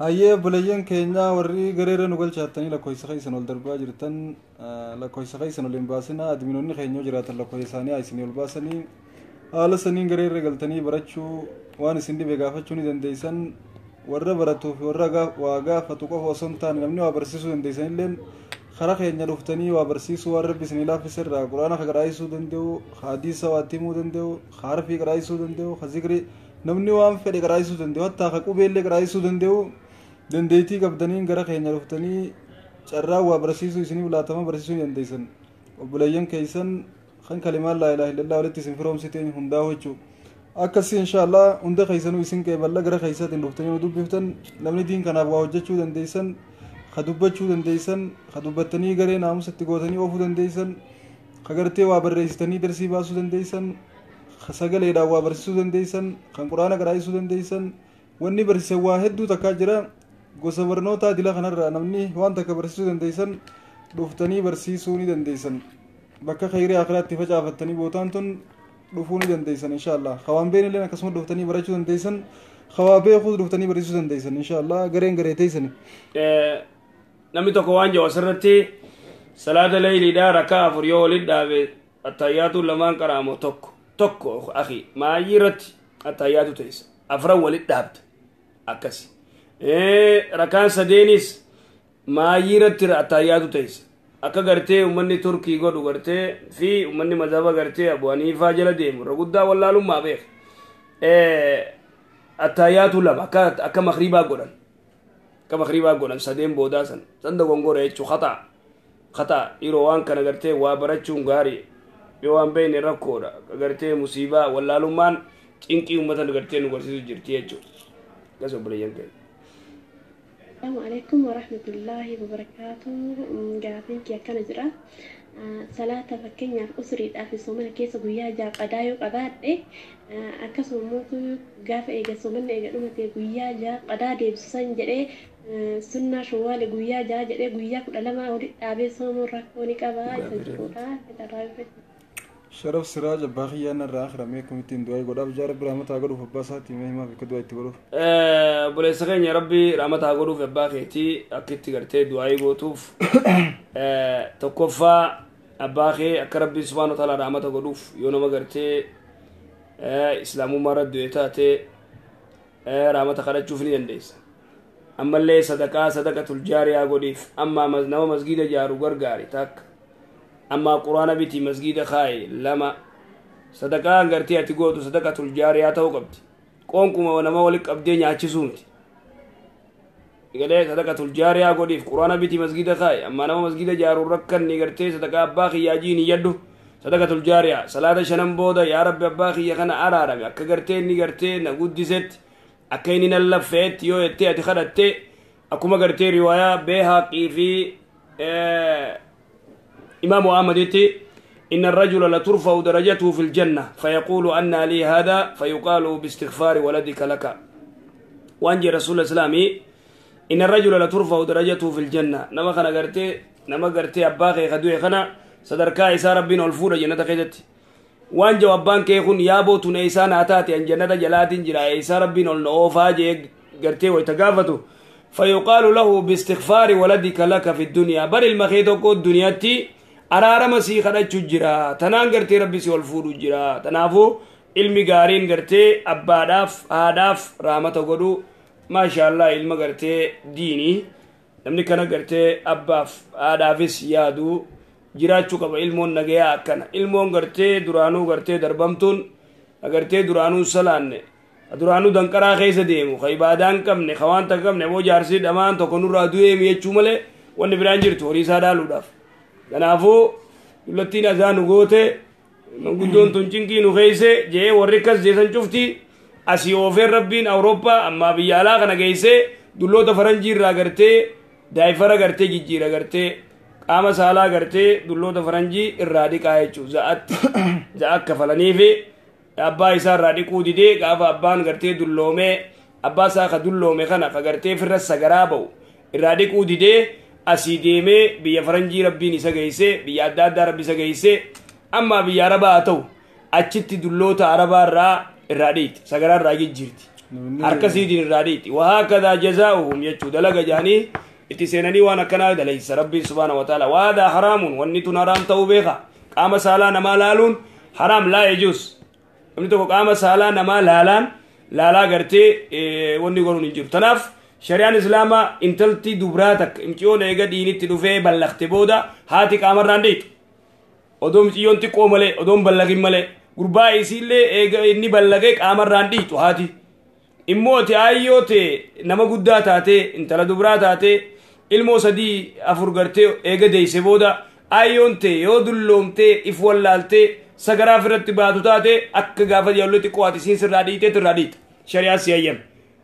Hayyee, obboleeyyan keenya warri gareera nu galchaattanii lakkoofsa keessan ol darbaa jirtan, lakkoofsa keessan ol hin baasina. Adminoonni keenya yoo jiraatan lakkoofsa isaanii haa isinii ol baasanii. Haala saniin gareerra galtanii barachuu, waan isin dhibe gaafachuu ni dandeessan. Warra baratuu fi warra waa gaafatu qofa osoo hin taane namni waa barsiisuu dandeessan illeen karaa keenya dhuftanii waa barsiisuu, waan rabbi isinii laaffise irraa quraana ka qaraa'isuu danda'u, hadiisa waa itti himuu danda'u, harfii qaraa'isuu danda'u, ka zikrii, namni waan fedhe qaraa'isuu danda'u, hattaa ka qubeellee qaraa'isuu danda'u, dandeettii qabdaniin gara keenya dhuftanii carraa waa barsiisuu isiniif laatama, barsiisuu ni dandeessan. Obboleeyyan keessan kan kalimaan laa ilaaha illallah walitti isin firoomsiteen hundaa jechuu. Akkasii inshaallah hunda keessanuu isin qeeballa gara keessaatiin dhuftanii nu dubbiftan. Namni diin kanaaf waa hojjechuu dandeessan, ka dubbachuu dandeessan, ka dubbattanii garee naamusa itti gootanii oofuu dandeessan, ka gartee waa barreessitanii darsii baasuu dandeessan, ka sagaleedhaan waa barsiisuu dandeessan, kan quraana qaraa'isuu dandeessan, wanni barsiisan waa hedduu takkaa jira. Gosa barnootaa dila kanarraa namni waan takka barsiisuu dandeessan dhuftanii barsiisuu ni dandeessan. Bakka khayrii akiraatti facaafattanii bootaan tun. Dhufuu ni dandeessan inshaallah. Hawaan been illee akkasuma dhuftanii barachuu dandeessan. Hawaa beekuus dhuftanii barsiisuu dandeessan inshaallah. Gareen garee teessani. Namni tokko waan jiru asirratti salaata leeyliidhaa rakaa 4 yoo walitti dhaabe attayyaatu lamaan qaraamoo tokko tokko akhi maayii irratti attayyaatu teessa 4 walitti dhaabda akkasi. Rakaan 3nis maayii irratti attayyaatu teessa. Akka gartee uummanni Turkii godhu gartee fi uummanni mazhaba gartee Abu Haniifaa jala deemu irra guddaa wallaalummaa beeka. Attayyaatu 2 akka makriibaa godhan. Akka makriibaa godhan 3 boodaa san san dogongora jechuu khata yeroo waan kana gartee waa barachuun gaarii yoo waan beekne rakkoodha gartee musiibaa wallaalummaan cinqii uummata gartee nu garsiisu jirti jechuudha. Akkas obboleeyyan keenya. Assalamu alaikum warahmatullahi wabarakatuh. Gaafiin kiyya akkana jira. Salaata fakkeenyaaf usriidhaaf soomana keessa guyyaa 6 qadaa yoo qabaadhe akkasuma immoo gaafa eega soomanni eega dhumate guyyaa 6 qadaa deebisan jedhee sunnaa shawwaale guyyaa 6 jedhee guyyaa 12 walitti dhaabee soomuun rakkoo ni qaba isa jedhudha. Sharaf Siraaj abbaa kiyyaa irraa akhiramee akkamittiin du'aa godhaaf jaa Rabbi rahmata haa godhuuf abbaa isaatii mee himaaf akka du'aa itti godhuuf. Obboleessa keenya Rabbi rahmata haa godhuuf abbaa keetii akka itti gartee du'aa gootuuf tokkoffaa abbaa kee akka Rabbi subhaanahu wa ta'ala rahmata godhuuf yoo nama gartee islaamummaa irra du'e taate rahmata kadhachuuf ni dandeessa. Ammallee sadaqaa sadaqatul jaariyaa godhiif amma nama masgiida ijaaru gargaari takka. Amma quraana biti masgiida kaaye 2 sadaqaa gartee ati gootu sadaqatul jaariyaa ta'uu qabdi. Qoonquma nama walitti qabdee nyaachisuu miti. Galee sadaqatul jaariyaa godhiif quraana biti masgiida kaaye amma nama masgiida ijaaru rakkanni gartee sadaqaa abbaa kiyyaa jiin yaddu sadaqatul jaariyaa salaata 5 booda yaa Rabbi abbaa kiyya kana araarame akka gartee inni gartee na guddisetti akka inni na laffeetti yoo jettee ati kadhatte akkuma gartee riwaayaa Beehaqii fi إمام أحمد إن الرجل لترفع درجته في الجنة فيقول أن لي هذا فيقال باستغفار ولدك لك. وأنجي رسول الإسلام إن الرجل لترفع درجته في الجنة نما خنا قرتي نما قرتي أباخي خدوي خنا صدركا إسا ربنا الفورة جنة خيزت. وأنجي أبان كيخون يابو تنيسان أتاتي أن جنة جلات جرا إسا ربنا النوفا جي قرتي ويتقافتو فيقال له باستغفار ولدك لك في الدنيا بل المخيطو الدنيا تي araarama sii kadhachuu jira tanaan gartee rabbi si ol fuudhu jira tanaafuu ilmi gaariin gartee abbaadhaaf haadhaaf raamata godhu maashaallah ilma gartee diinii namni kana gartee abbaaf haadhaafis yaadu jiraachuu qaba ilmoon nagayaa akkana ilmoon gartee duraanuu gartee darbamtuun gartee duraanuu salaanne duraanuu danqaraa keessa deemu ka ibaadaa hin qabne ka waan takka qabne boo jaarsii dhamaan tokko nurraa du'eemi jechuu malee wanni biraan jirtu horii isaa dhaaluudhaaf. Kanaafuu dullattiin azaa nu goote manguddoon tun cinqii nu keeyse jee warri akkas jeesan cufti asii oofeen rabbiin Awurooppaa ammaa biyya alaa kana geeyse dulloota faranjii irraa gartee daayifara gartee jijjiira gartee qaama saalaa gartee dulloota faranjii irraa dhiqaa jechuu za'atti za'a kafalanii fi abbaa isaa irraa dhiquu didee gaafa abbaan gartee dulloomee abbaa isaa ka dulloome kana ka gartee firra sagaraa ba'u irraa dhiquu didee asii deemee biyya faranjii rabbiin isa geeyse biyya adda addaa rabbi isa geeyse amma biyya arabaa haa ta'u achitti dulloota arabaa irraa dhiiti sagaraa irraa jijjiirti harka siitiin irraa dhiiti wahaakadaa jazaa'uhum jechuu dalaga jaanii itti seenanii waan akkanaa dalaysa rabbiin subhaana wa ta'ala waadaa haraamuun wanni tun haraam ta'uu beeka qaama saalaa namaa laaluun haraam laa yajuus namni tokko qaama saalaa namaa laalaan laalaa gartee wanni godhuun hin jiru tanaaf shari'aan islaamaa intalti dubraa takka imciyoon eega diinitti dhufee ballaqte booda haati qaamarraan dhiitu odoo imciyyoon xiqqoo malee odoon ballaqin malee gurbaa isiillee eega inni ballaqee qaamarraan dhiitu haati immoo ati aayyoo ta'e nama guddaa taatee intala dubraa taatee ilmoo 3 4 gartee eega deeyse booda aayyoon ta'e yoo dulloomtee if wallaaltee sagaraa ofirratti baatu taate akka gaafa yaaluu xiqqoo ati siin sirraa dhiiteetu irraa dhiita shari'aan si hayyame.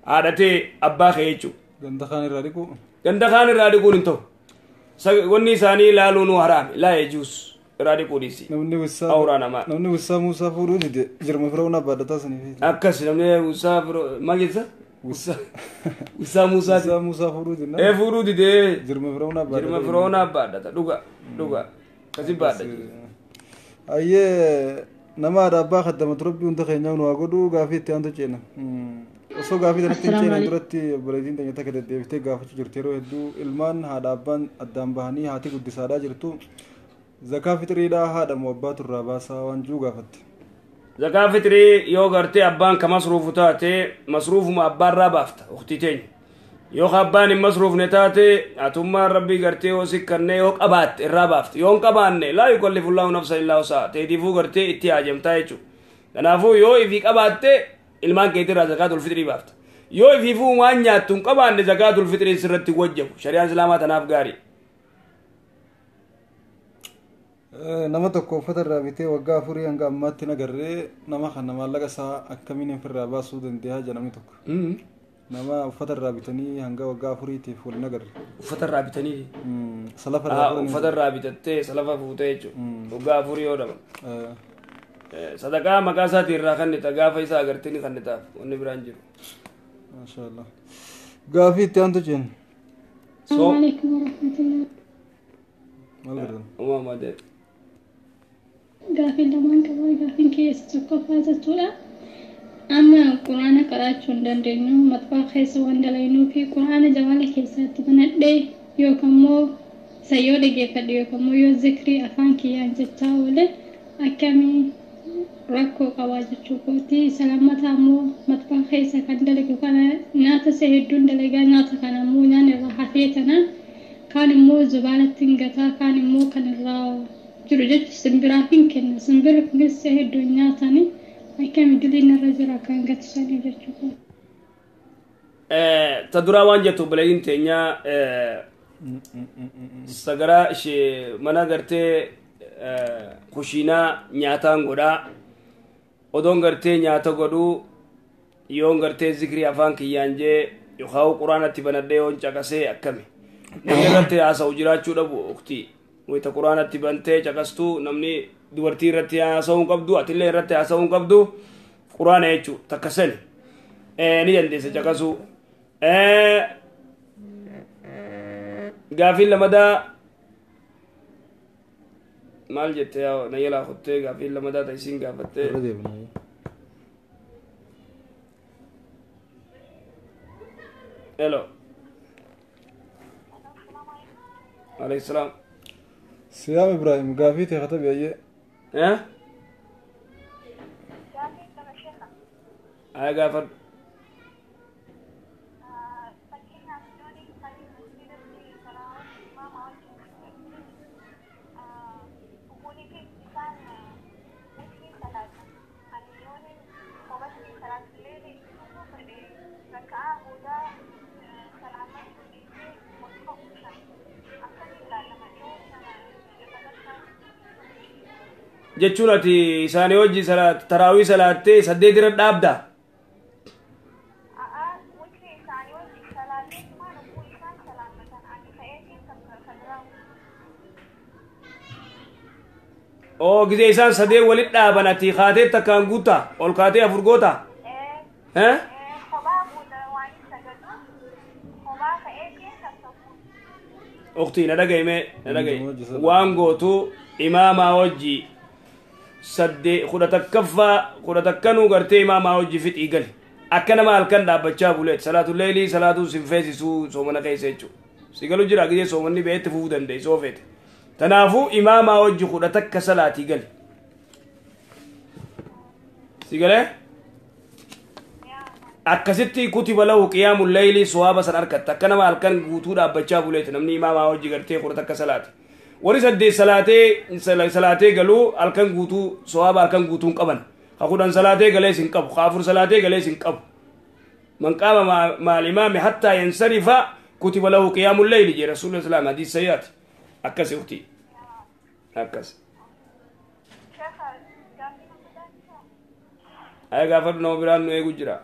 Haadhatee abbaa kee jechuudha. Ganda kaan irraa dhiquu. Ganda kaan irraa dhiquun hin ta'u. Wanni isaanii ilaaluun haraami. Laa yajuus irraa dhiquu dhiisi. Namni namaa. Namni wissaa Muusaa fuudhuu dide jirma Fir'auna baadhataa saniif. Akkas namni wissaa maal jetta? Wissaa Muusaa. Wissaa Muusaa fuudhuu dide. Ee fuudhuu dide. Jirma Fir'auna baadhata. Jirma Fir'auna baadhata dhuga dhuga akkasi baadhata. Ayyee Nama haadha abbaa kaddamatu rabbi hunda keenyaaf nu haa godhu. Gaafii itti aantu ceena. Osoo gaafii sanatti hin Assalaamu ceeneen alaikum. duratti obboleettiin teenya takka deddeebiftee gaafachuu jirti. Yeroo hedduu ilmaan haadha abbaan addaan bahanii haati guddisaadhaa jirtu. Zakaa fixiriidhaa haadha moo abbaatu irraa baasaa waan jiru gaafatte. Zakaa fixrii yoo gartee abbaan ka masruufu taate, masruufuma abbaarraa baafta, uktii teenya. Yoo ka abbaan hin masruufne taate, atummaan rabbii gartee yoo sikkannee yoo qabaatte irraa baafte. Yoo hin qabaanne, laa yukallifu llaahu nafsan illaa wusahaa, teetiifuu gartee itti haajamtaa jechuudha. Kanaafuu yoo ifii qabaatte ilmaan keetirraa zakaatul fixrii baafta. Yoo ifiifuu waan nyaattu hin qabaanne, zakaatul fixrii sirratti wajjabu. Shari'aan islaamaa tanaaf gaarii. Nama tokko uffata irraa bitee waggaa 4 hanga ammaatti hin agarree, nama kana maallaqa isaa akkamiin ofirraa baasuu danda'a jedha namni tokko. Nama uffata irraa bitanii hanga waggaa 4tiif wal hin agarre. Uffata irraa bitanii? Salafa irraa fuudhanii. Uffata irraa bitattee salafa fuutee jechuudha. Waggaa 4 yoo dhaban. Sadaqaa maqaa isaatiin irraa kennita, gaafa isaa agartee ni kennitaaf, wanni biraan jiru. Maashaallah. Gaafii itti aantu ceena. So. Alaikum warahmatullahi. Maal godhan? Uumama ta'e. Gaafiin lamaan qaba. Gaafiin keessa tokkoffaa jechuudha. Amma quraana qaraachuu hin dandeenyu. Maxxaa keessa waan dalagnuu fi quraana jawaala keessatti banadhee yookaan immoo isa yoo dhageeffadhe yookaan immoo yoo zikrii afaan kiyyaan jechaa oole akkamii, rakkoo qabaa jechuu kooti. Isa lammataa immoo maxxaa keessa kan dalagu kana nyaata isa hedduun dalagaa, nyaata kana immoo nyaanni irraa hafee tanaan kaan immoo zubaalatti hin gataa, kaan immoo kan irraa jiru jechuun simbiraaf hin kenna. Simbirri kunis hedduun nyaatanii akkami, diliin irra jira kan gatisanii jechuudha. Ta duraa waan jettu obboleeyyiin teenya, sagaraa ishee mana gartee kushiinaa nyaataan godhaa, odoon gartee nyaata godhuu yoon gartee zikrii afaan kiyyaan jee yookaan quraanatti banadhee yoon caqasee akkami? Namni irratti haasa'u jiraachuu dhabu, uktii, wayita quraanatti bantee caqastuu namni dubartii irratti haasa'uu hin qabdu, atillee irratti haasa'uu hin qabdu. Quraana jechuu takka sani ni dandeessa caqasuu. Gaafiin lamadaa maal jette? Yaa na jalaa kuttee, gaafiin lamadaa ta isiin gaafattee. Irra deebina. Hello. Alayhi salaam. Siyaam Ibrahim, gaafii ta'e katabi ayyee. Eh? Aya, gaafadhu. Jechuun ati isaanii hojii taraawii salaattee 8 irra dhaabda. Oo, gizee isaan sadeen walit dhaaban ati kaatee takkaan guutaa ol kaatee afur goota. Eh? Uktii, na dhagayime, na dhagaye. Waan gootu, imaamaa wajji sadde 11ffaa 11nuu gartee imaamaa wajji fixii gali. Akka nama halkan dhaabbachaa buleet salaatu leelii salaatuu sin feesisuu soomana keessa jechuudha. Si galu jira, gizee soomanni beetti fufuu dandeessu yoo feete. Tanaafuu imaamaa wajji 11 salaatii gali. Si galee? Akkasitti kutiba lahu qiyaamul layli, sawaaba san argatta. Akka nama halkan guutuu dhaabbachaa buleeti namni imaamaa wajji gartee 11 salaate. Warri 8 salaatee galuu halkan guutuu sawaaba halkan guutuu hin qaban. Ka 10 salaatee galees hin qabu. Ka 4 salaatee galees hin qabu. Man qaama maal imaami hattaa yansarifa kutiba lahu qiyaamul layli jee rasuulli islaam, hadiis sayyaati. Akkasi, uktii. Akkas. Aya, gaafadhu, nama biraan nu eegu jira.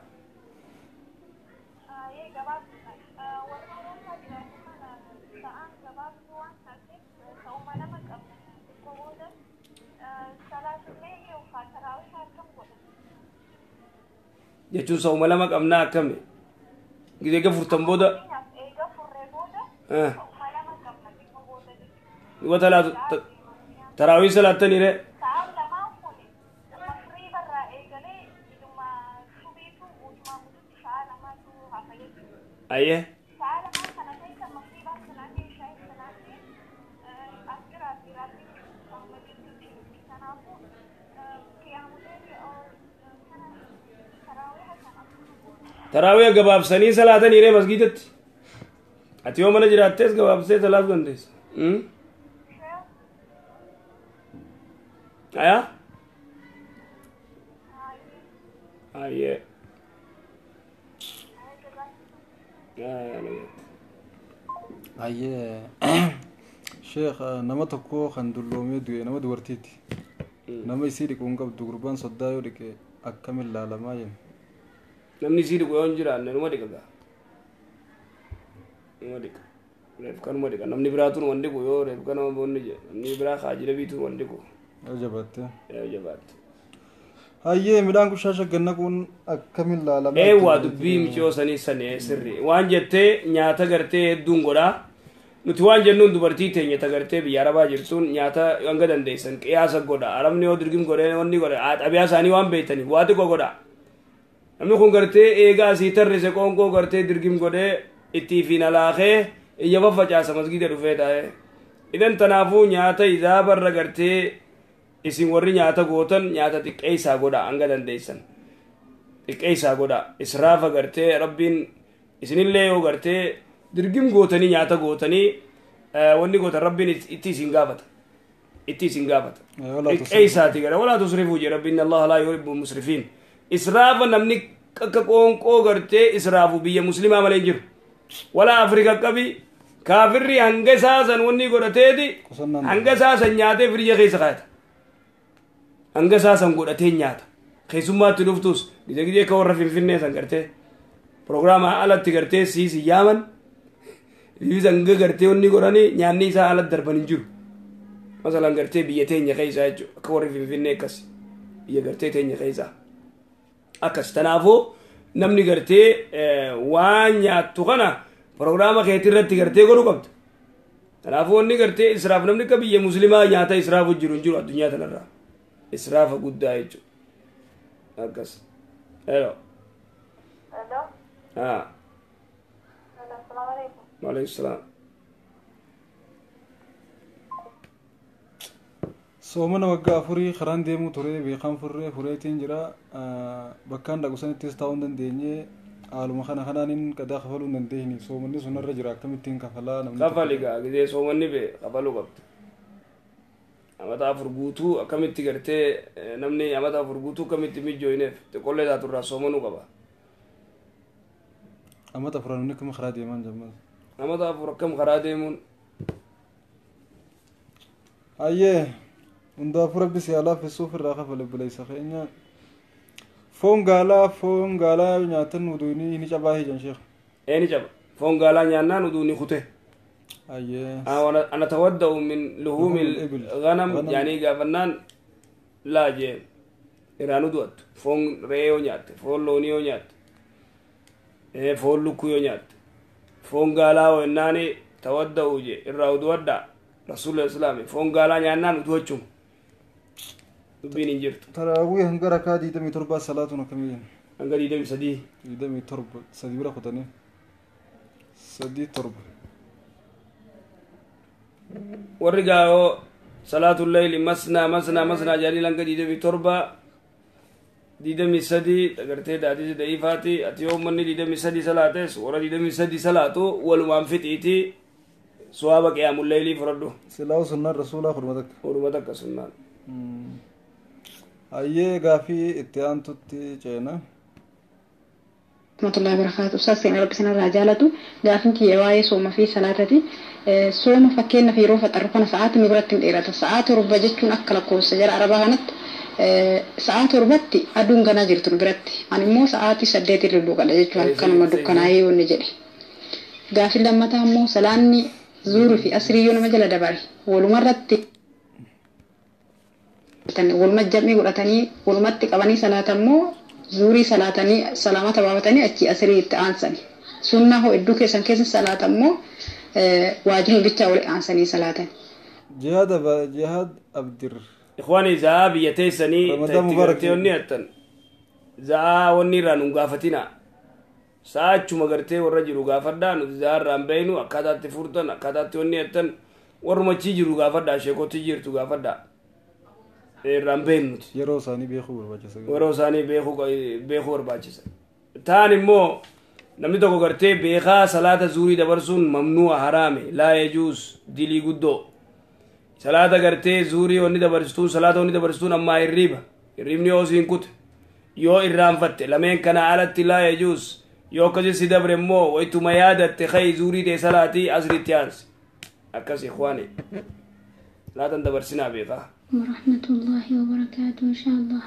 Jechuun sa'uma lama qabnaa akkami? Gizee gafurtan booda. Duba talaatu taraawii salaattanii ree? Ayyee. Taraawii gabaabsanii salaatanii ree masgiidatti. Ati yoo mana jiraattees gabaabsee salaatuu dandeessa. Ayaa? Ayyee. Ayyee. Sheekh, nama tokko kan dulloomee du'e, nama dubartiiti. Nama isii dhiquu hin qabdu, gurbaan soddaa yoo dhiqe akkamiin laalamaa jenna? Namni isii dhiqu yoo hin jiraanne numa dhiqa gaa. Numa dhiqa. Reef kanuma dhiqa. Namni biraatu numa dhiqu yoo reef kanuma boonni je. Namni biraa kaajira biitu numa dhiqu. Yoo jabaatte. Yoo jabaatte. Hayyee, midhaan qushaasha gannaquun akkamiin laalamaa? Eewwa, dubbii miciyoo sanii sanii sirri. Waan jettee nyaata gartee hedduun godhaa. Nuti waan jennuun dubartii teenya tagartee biyya arabaa jirtuun nyaata hanga dandeessan qiyaasa godha. Arabni yoo dirgim godhee wanni godhe xabiyaa isaanii waan beektaniif waa xiqqoo godha. Namni kun gartee eegaa asii tarrise qoonqoo gartee dirgim godhee itti fi nalaakee iyya faffacaasa masgiida dhufee taa'ee. Idan tanaafuu nyaata izaabarra gartee isin warri nyaata gootan nyaata xiqqeessaa godha hanga dandeessan. Xiqqeessaa godha. Israafa gartee rabbiin isinillee yoo gartee dirgim gootanii nyaata gootanii wanni gootan rabbiin itti isin gaafata. Itti isin gaafata. Xiqqeessaati gara walaa tusrifuu jedhe rabbiin, Allah laa yuhibbu musrifiin. Israafa namni akka qoonqoo gartee israafu biyya muslimaa malee hin jiru. Walaa Afrika qabi kaafirri hanga isaa san wanni godhateeti hanga isaa san nyaatee firija keessa kaayata. Hanga isaa san godhatee nyaata. Keessummaatti dhuftus gizee gizee akka warra Finfinnee san gartee prograama alatti gartee siisi yaaman bifis hanga gartee wanni godhanii nyaanni isaa alatti darban hin jiru. Masalan gartee biyya teenya keessaa jechuudha, akka warri Finfinnee akkas biyya gartee teenya keessaa. Akkas tanaafuu namni gartee waan nyaattu kana prograama keetii irratti gartee godhuu qabda. Kanaafuu wanni gartee israaf namni akka biyya muslimaa nyaata israafu jiru hin jiru addunyaa tanarraa. Israafa guddaa jechuudha. Akkas. Hello. Hello. Ah. Hello, assalamu alaikum. Waalaikum salaam. Soomana waggaa 4 karaan deemuu ture beekaan furree fureetiin jira, bakkaan dhaqu sanittis taa'uu hin dandeenye, haaluma kana kanaanin qadaa kafaluu hin dandeenye, soomanni sunarra jira, akkamittiin kafalaa namni? Kafali gaa, gizee soomanni bee kafaluu qabda. Amata 4 guutuu akkamitti gartee namni amata 4 guutuu akkamitti mijjooyineef xiqqollee taaturraa soomanuu qaba. Amata 4 namni akkam karaa deeman jammas? Amata 4 akkam karaa deemuun? Ayyee, hundaafuu rabbi si haa laaffisuuf irraa kafale buleessa keenya. Foon gaalaa nyaatan uduunii ni cabaa hijan, sheekh? Ee, ni caba. Foon gaalaa nyaannaan uduunii kute. Ayyee. أنا أتودأ من لحوم الغنم يعني gaafannaan laa jeen iraan udu'attu. Foon re'ee yoo nyaatte, foon loonii yoo nyaatte, foon lukkuu yoo nyaatte, foon gaalaa yoo ennaani tawadda'u je irraa udu'adhaa rasuula islaami. Foon gaalaa nyaannaan udu'achuun dubbiin hin jirtu. Taraawii hanga rakaa 27 salaatuun akkamii jenna? Hanga 23. 27, sadii bira kutanii sadii torba. Warri gaa'oo salaatu leyli masnaa masnaa masnaa jedhanii hanga 27, 23 agartee daadisi da'iifaati. Ati yoo ummanni 23 salaates warra 23 salaatu walumaan fixiiti suwaaba qiyaamul leylii fudhadhu. Silaa'u sunnaan rasuulaa fudhuma takka. Fudhuma takka sunnaan. Hayyee, gaafii itti aantutti ceena. Rahmatullahi wabarakatuh. Ustaaz seenaa Rabbi sanarraa jaalatu, gaafin kiyya waa'ee sooma fi salaatati. Sooma fakkeenyaaf yeroo faxarru kana sa'aatii nu biratti hin dheerata. Sa'aa 7 jechuun akka lakkoofsa jara arabaa kanatti sa'aa 7tti aduun ganaa jirtu nu biratti. Ani immoo sa'aatii 8 lulluqadha jechuun akkanuma dukkanaa'ee yoo inni jedhe. Gaafin lammataa immoo salaanni zuurii fi asrii yoo nama jala dabare walumarratti waluma jam'ii godhatanii walumatti qabanii salaata immoo zuurii salaatanii salaamata baafatanii achi asrii itti aansani. Sunnaa hoo hedduu keessan keessa salaata immoo waajibni bichaa wali aansanii salaatan. Jihaad Jihaad Abdir. Ikhwaani, za'aa biyya teessanii Ramadan Mubarak. Itti gartee wanni hattan za'aa wanni irraa nun gaafatina. Sa'aachuma gartee warra jiru gaafadhaa, nuti zaarraan beeynu akkaataatti furtan, akkaataatti wanni jettan warrumachii jiru gaafadhaa, sheekotii jirtu gaafadhaa. Irraan beeynu nuti. Yeroo isaanii beekuu barbaachisa. Yeroo isaanii beekuu barbaachisa. Taan immoo namni tokko gartee beekaa salaata zuurii dabarsuun mamnu'a, haraame, laa yajuus, dilii guddoo. Salaata gartee zuurii wanni dabarsituun, salaata wanni dabarsituun ammaa hirriiba. Hirriibni yoo siin kute, yoo irraanfatte, lameen kana alatti laa yajuus. Yoo akkasi si dabre immoo waytuma yaadatte kai zuurii ta'e salaatii asriitti aansi. Akkas ikhwaani. Salaatan dabarsinaa beekaa. ورحمة الله وبركاته إن شاء الله.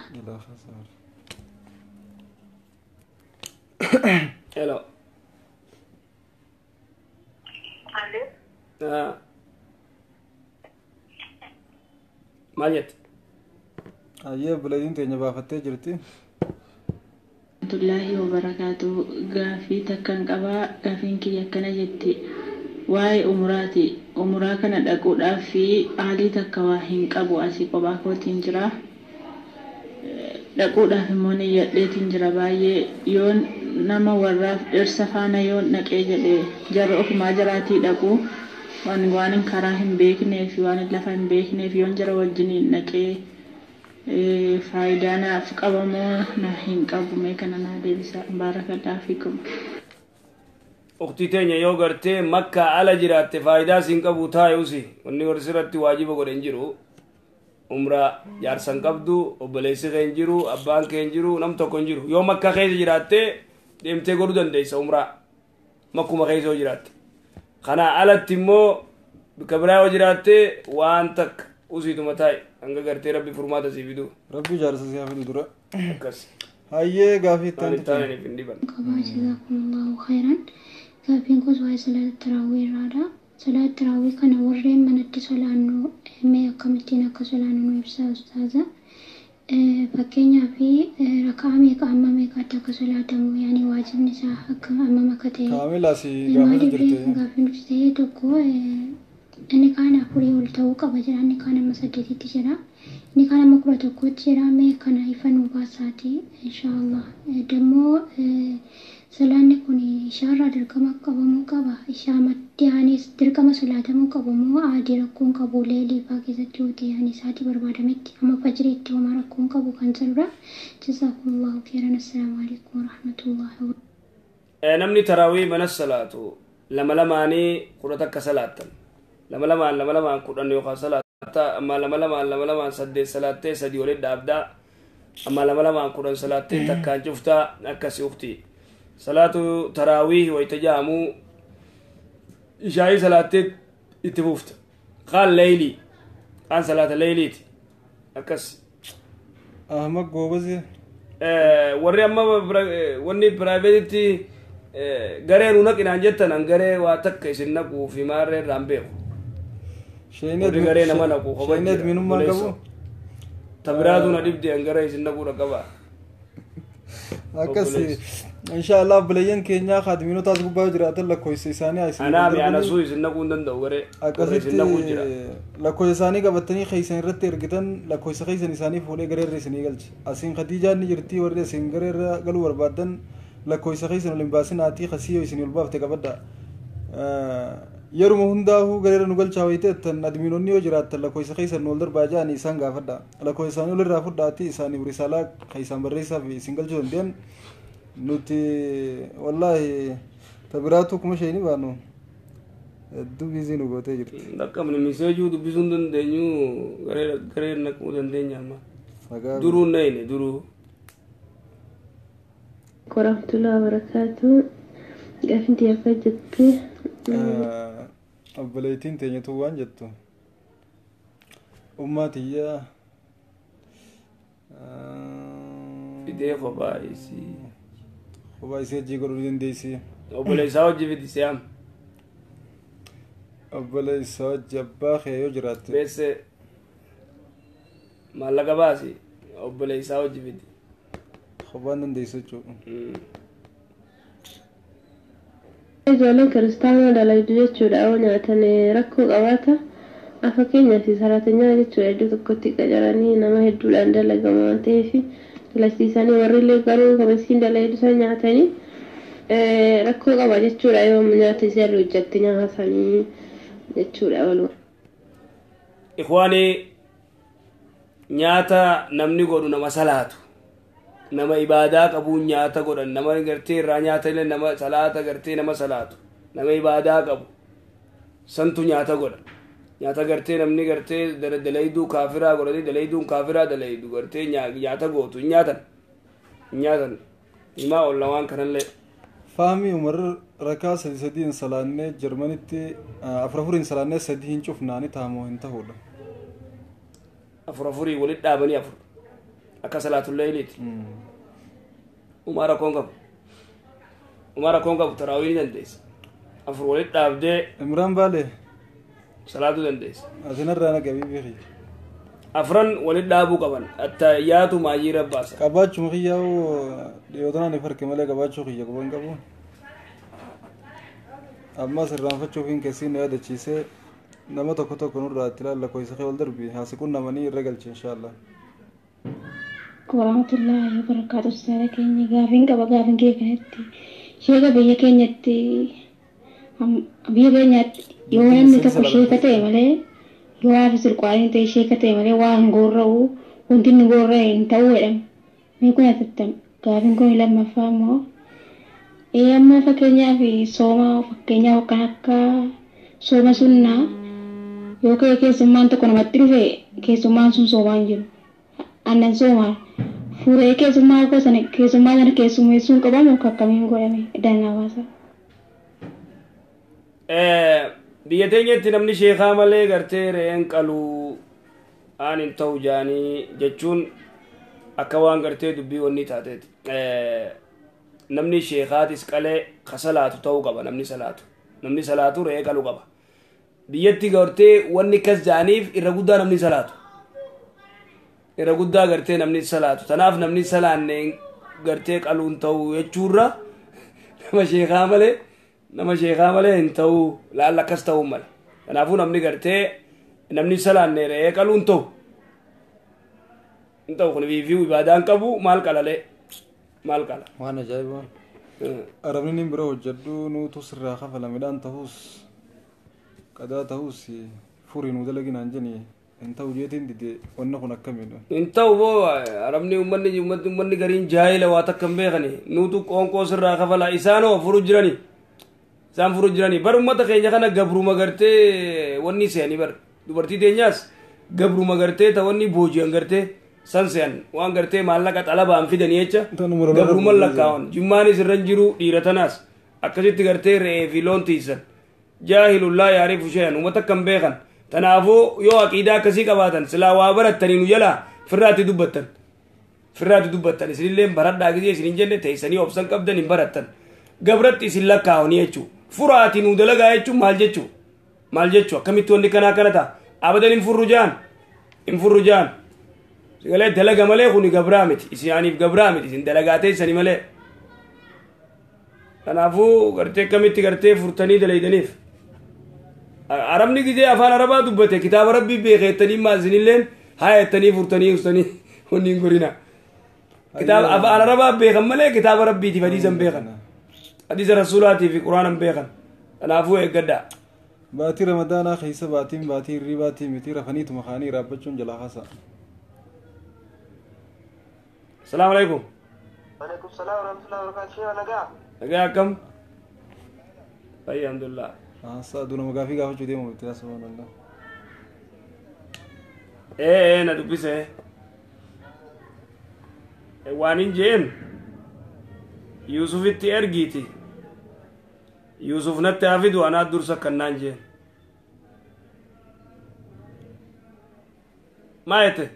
Hello. Allo. Maal jette? Ayyee, obboleettiin teenya baafattee jirti. Warahmatullaahi wabarakaatu. Gaafii takkan qabaa. Gaafiin kiyya akkana jetti: waa'ee umuraati. Umuraa kana dhaquudhaaf fi haalii takka waa hin qabu, asii kophaa kootiin jira. Dhaquudhaaf immoo niyyadheetiin jira baay'ee. Yoon nama warraaf dhirsa faana yoon dhaqee jedhe, jarra ofumaa jaraatii dhaqu. Waan karaa hin beeknee fi waan lafa hin beekneef, yoon jara wajjiniin dhaqee faayidaa naaf qabamoo na hin qabu? Mee kana naa deebisa, baarakallaa fiikum. Uktii teenya, yoo gartee Makkaa ala jiraatte faayidaa siin qabu, taa'usi wanni warri sirratti waajiba godhe hin jiru. Umraa jaarsan qabdu, obboleessi kee hin jiru, abbaan kee hin jiru, nam tokko hin jiru. Yoo Makkaa keessa jiraatte deemtee godhuu dandeessa umraa, makkuma keessa yoo jiraatte. Kana alatti immoo bakka biraa yoo jiraatte waan takka usiituma taa'i hanga gartee Rabbi furmaata sii fidu. Rabbi jaarsa si haa fidu dura. Akkas. Hayyee, gaafii itti Waan aantu. itti aananiif hin dhiban. Qabaa, jazakumullahu khairan. Gaaffiin kunis waa'ee salaata taraawii irraadha. Salaata taraawii kana warreen manatti solaannu mee akkamittiin akka solaannu nu ibsaa, ustaaza. Fakkeenyaaf rakaa meeqa amma meeqaatti akka solaatamu, yaani waajibni isaa akka hammam akka ta'e. Kaamilaa si gaafata Maaliif jirte. Gaaffiin nuti ta'e tokko, inni kaan afurii ol ta'uu qaba jira, inni kaan amma saddeetitti jira, inni kaan amma 11tti jira. Mee kana ifa nuu baasaati inshaallah. Dammoo salaanni kun ishaarraa dirqama qabamuu qaba? Ishaa maddi aanes dirqama solaatamuu qabu moo aadii rakkoon qabu, leelii faa keessatti yoo ta'e, ani isaatii barbaadametti amma fajriitti homaa rakkoon qabu kan jedhudha. Jazaakumullahu khairan. Assalaamu alaikum warahmatullahi wabarakatuh. Namni taraawii mana salaatu lama lamaanii 11 salaattan, lama lamaan lama lamaan 10 yookaan salaatta, amma lama lamaan lama lamaan saddeet salaattee sadii walitti dhaabdaa, amma lama lamaan 10 salaattee takkaan cuftaa. Akkasi ukti. Salaatu taraawii wayita ja'amuu ishaayii salaattee itti fufta. Kaan leeylii, kaan salaata leeyliiti, akkas. Ahmad Goobazi. Warri amma wanni private itti garee nu naqinaan jettan, an garee waa takka isin naquu fi maarree irraan beeku. Warri garee nama naqu kopha Shayni jira. adminummaa qabu. Ta biraatu na dhibde, an garee isin naquudha qaba. Akkas, insha Allah, obboleeyyan keenyaa adminoota as gubbaa jiraatan lakkoofsa isaanii haa isin Anaami anasuu isin naquu hin danda'u garee. Warri isin naquu jira. Akkasitti lakkoofsa isaanii qabatanii keessan irratti ergitan, lakkoofsa keessan isaanii fuudhee gareerra isinii galcha. Asiin Khadiijaan ni jirti. Warri asiin gareerra galuu barbaadan lakkoofsa keessan ol hin baasinaatii, kasii yoo isinii ol baafte qabadha. Yeruma hundaa'uu gareerra nu galchaa wayiteettan, adminoonni yoo jiraattan lakkoofsa keessan nu ol darbaa ja'anii isaan gaafadha. Lakkoofsa isaanii olirraa fudhaatii isaaniif risaalaa keessaan barreessaa fi isin galchuu danda'an. Nuti wallaahi tabiraatu kuma ishee ni baanu, hedduu busy nu gootee jirti. Dhaqqabne message uu dubbisuu hin dandeenyu, garee garee naquu dandeenya amma. Nagaa. Duruu nayne duruu. Warahmatullahi wabarakatuh. Gaafin tiyya akka jette Obboleettiin teenyatu waan jettu, ummaa tiyya Fidee kophaa isii. Kophaa isii hojii godhuu ni dandeessi. Obboleessaa hojii fidi si'am. Obboleessa hojii abbaa kee yoo jiraatte. Beesse maallaqa baasi, obboleessaa hojii fidi. Kophaan dandeessu jechuudha. Ijoolleen kiristaanaa dalagdu jechuudha, yoo nyaatan rakkoo qabaata? Fakkeenyaaf saratenyaa jechuudha, iddoo tokkotti qacaranii nama hedduudhaan dalagama waan ta'eef dalagsiisanii, warri illee garuu kamisiin dalagdu san nyaatanii Rakkoo qaba jechuudha yoo nyaata jarri hojjette nyaatanii jechuudha walumaa. Ikhwaanii, nyaata namni godhu nama salaatu, nama ibaadaa qabuun nyaata godhan, nama gartee irraa nyaata illee, nama salaata gartee, nama salaatu, nama ibaadaa qabu santu nyaata godha. Nyaata gartee namni gartee dalayduu kaafiraa godhatee, dalayduun kaafiraa dalaydu gartee nyaata gootu hin nyaatan, hin nyaatan. Himaa olla waan kanallee. Fahmi Umar, rakaa sadi sadiin salaannee Jarmanitti afur afuriin salaannee sadii hin cufnaani taamoo hin ta'uudha? Afur afurii walit dhaabanii afur akka salaatulleeyliiti. Umaa rakkoon qabu, umaa rakkoon qabu. Taraawii ni dandeessa, afur walit dhaabdee. Imraan Baalee. Salaatuu dandeessa. Asinarraa na qabii beeki. Afran walit dhaabuu qaban, attaayyaatu maayii rabbaasa. Qabaachuma kiyyaa'u dhiyootanaan if harke malee qabaachuu kiyya quban qabu. Ammas irraanfachuuf hin keessin na yaadachiisee, nama tokko tokko nurraa itti ilaalla koyisa kee ol darbi haasi qunnamanii irra galche inshaallah. Warahmatullahi wabarakatuh. Ustaada keenya, gaafiin qaba. Gaafiin kee kanatti sheeka biyya keenyatti yoo namni tokko sheeka ta'e malee, yoo haafizul quraanii ta'e, sheeka ta'e malee waa hin gorra'u, wanti inni gorra'e hin ta'u jedhama. Mee kun atattam? Gaafiin kun lammaffaa immoo amma fakkeenyaaf sooma, fakkeenyaaf kan akka sooma sunnaa yoo ka'e, keessummaan tokko namatti dhufe, keessummaan sun soomaan jiru. Annan soomaa fuuree keessummaa koo sana, keessummaa sana keessummeessuun qabamu akka akkamiin godhame dannaa baasa? Biyya teenyatti namni sheekaa malee gartee re'een qaluu aan hin ta'u jaanii jechuun akka waan gartee dubbii wanni taateeti. Namni sheekaatis qalee ka salaatu ta'uu qaba. Namni salaatu, namni salaatu re'ee qaluu qaba. Biyyatti gartee wanni kas jaaniif irra guddaa namni salaatu. Irra guddaa gartee namni salaatu. Tanaaf namni salaanne gartee qaluun ta'u jechuurra nama sheekaa malee hin ta'u laalla akkas ta'uu mala. Kanaafuu namni gartee namni salaanne re'ee qaluun ta'u. Hin ta'u kun fiifii ibaadaan qabu maal qalalee maal qala. Waan ajaa'ibaa. Arabni nin bira hojjedhu nuutu sirraa kafala, midhaan ta'us qadaa ta'us furii nuu dalaginaan jeni, hin ta'u jeetiin dide. Wanni kun akkamiidha? Hin ta'u boo. Arabni ummanni gariin jaahila, waa takka hin beekani. Nuutu qoonqoo sirraa kafala, isaanoo furu jirani. Isaan furu jirani. Bar ummata keenya kana gabruma gartee wanni se'anii, bar dubartii teenyaas gabruma gartee ta wanni booji'an gartee san se'an, waan gartee maallaqa xalabaan fidanii jecha gabruman lakkaawan. Jimmaanis irra hin jiru, dhiira tanaas akkasitti gartee re'ee fi loon tiisan. Jaahilullaa yaarifu shee'an, uummata akka hin beekan. Tanaafuu yoo aqiidaa akkasii qabaatan silaa waa barattanii nu jalaa firraatti dubbattan. Firraatti dubbattan. Isinillee baradhaa gisee isin hin jenne teessanii obsan qabdan hin barattan. Gabratti isin lakkaa'anii jechuudha. Furaati nu dalagaa jechuun maal jechuu? Maal jechuu? Akkamitti wanni kanaa kana ta'a? Abadan hin furru jaan. Hin furru jaan. Sigalee dalaga malee kuni gabraa miti. Isaaniif gabraa miti. Isin dalagaa teessanii malee. Kanaafuu gartee akkamitti gartee furtanii dalaydaniif? Arabni gisee afaan arabaa dubbate kitaaba rabbii beekeettanii maal isinilleen haa jettanii furtanii ustanii wanni hin gorina. Kitaaba afaan arabaa beekan malee kitaaba rabbiitiif hadiisa hin beekan. Hadiisa rasuulaatii fi quraana hin beekan. Kanaafuu eeggadhaa. Baatii Ramadaanaa keessa baatiin baatii hirribaatii miti, rafaniituma kaanii raabbachuun jalaa hasa. Salaamu alaikum. Waalaikum salaam warahmatullahi wabarakatuh. Sheekh, nagaa? Nagaa, akkam? Alhamdulillah. Haasaa nama gaafii gaafachuu deemu miti, subhaanallah. Ee, na dubbise. Waan hin jeen Yuusufitti ergiiti. Yuusuf natti haa fidu, anaa dursa kannaan jeen. Maa jette?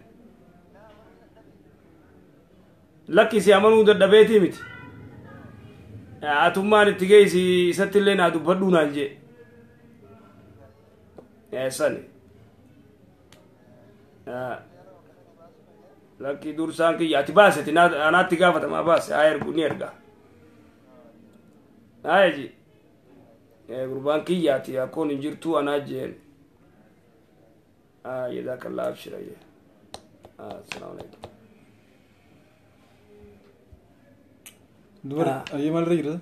Lakki, si amanuu dadhabeetii miti. Atummaan itti geessi, isatti illee naa dubbadhuu naan jee. Sani. Lakki, dursaan kiyya ati baaseti anaatti gaafatamaa baase haa ergu, ni erga. Haa eji. Gurbaan kiyyaati akkoon hin jirtu anaa jeen. Jazakallah, abshira jee. Assalaamu alaikum. Dubara ayyee maalirra jirta?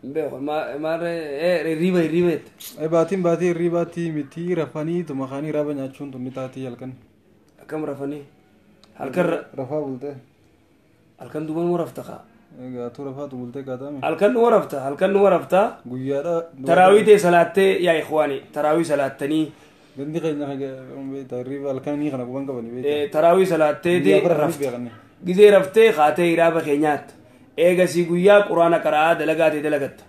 Beeku maarree hirriiba hirriiba jette. Baatiin baatii hirriibaatii miti, rafanii tuma kaanii raaba nyaachuun tun ni taatii halkan. Akkam rafanii? Halkan Rafaa bultee. Halkan duuba numa rafta kaa. Egaa tu rafaatu bultee kaatame. Halkan numa rafta, halkan numa rafta. Guyyaadha. Taraawii ta'e salaattee, yaa ikhwaani, taraawii salaattanii. Gandi keenya beektaa, hirriiba halkanii kana quban qabanii beektaa. Taraawii salaatteeti Guyyaa bara rafta. beekanii. Gizee raftee kaatee hiraaba kee nyaatta. Eegasii guyyaa quraana qara'aa dalagaa ta'e dalagatta.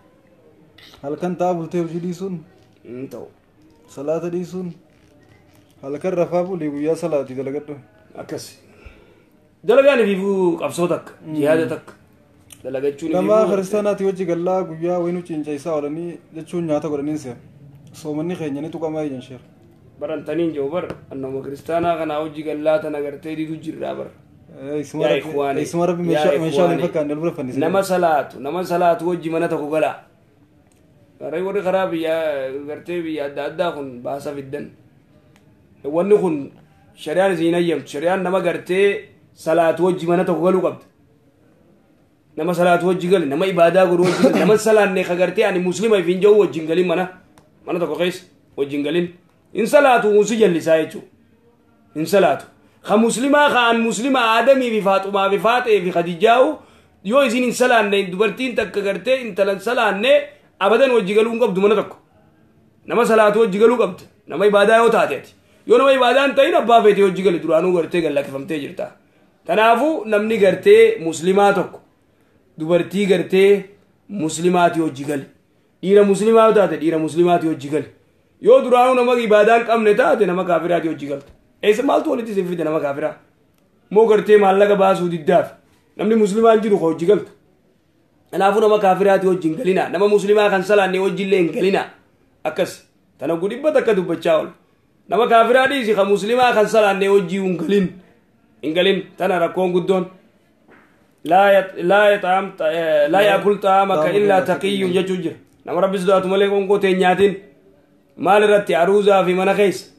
Halkan ta'a bultee hojii dhiisuun. Hin ta'u. Salaata dhiisuun. Halkan rafaa bulii guyyaa salaatii dalagadhu. Akkas. Dalagaan ifiifuu qabsoo takka, jihaada takka. Dalagachuun Nama ifiifuu. kiristaanaati hojii gallaa guyyaa wayinuu cincaysaa oolanii jechuun nyaata godhaniin seera. Soomanni keenya ni tuqamaa ijaan sheera. Barantaniin jiru bar annama kiristaanaa kanaa hojii gallaa tana gartee didu jirraa bar. Isuma Yaa ikhwaani, Isuma rabbi yaa meeshaa meeshaalee ikhwaani. fakkaanne bira fannise. Nama salaatu wajji mana tokko galaa. Garee warri karaa biyya gartee biyya adda addaa kun baasa fiddan. Wanni kun shari'aan isin hin hayyamtu. Shari'aan nama gartee salaatu wajji mana tokko galuu qabda. Nama salaatu wajji gali, nama ibaadaa godhu wajji gali, nama salaanne ka gartee ani muslima ifin jiru wajjin galin, mana tokko keessa wajjin galin. Hin salaatu, musi jallisaa jechuudha. Hin salaatu. Ka muslimaa ka an muslima Aadamii fi Faaxumaa fi Faaxee fi Khadijaa'u yoo isin hin salaanne, dubartiin takka gartee intalan salaanne abadan wajji galuu hin qabdu mana tokko. Nama salaatu wajji galuu qabda. Nama ibaadaa yoo taate ati. Yoo nama ibaadaa hin ta'in, abbaa feetee wajji gali, duraanuu gartee gallakkifamtee jirta. Kanaafuu namni gartee muslimaa tokko dubartii gartee muslimaatii wajji gali. Dhiira muslimaa yoo taate, dhiira muslimaatii wajji gali. Yoo duraanuu nama ibaadaa hin qabne taate, nama kaafiraatii wajji galta. Eessa maaltu walitti isin fide nama kaafiraa? Moo gartee maallaqa baasuu diddaaf namni muslimaa hin jiru ka hojii galtu. Kanaafuu nama kaafiraatii wajji hin galina. Nama muslimaa kan salaanne wajji illee hin galina. Akkas. Tana gudhibba takka dubbachaa oolu. Nama kaafiraa dhiisi, kan muslimaa kan salaanne wajji hin galin. Hin galin. Tana rakkoon guddoon. لا يطعم لا يأكل طعامك إلا تقي jechuu jira. Nama rabbi sodaatu malee qoonqoo ta'e nyaatin. Maal irratti? Aruuzaa fi mana keessa.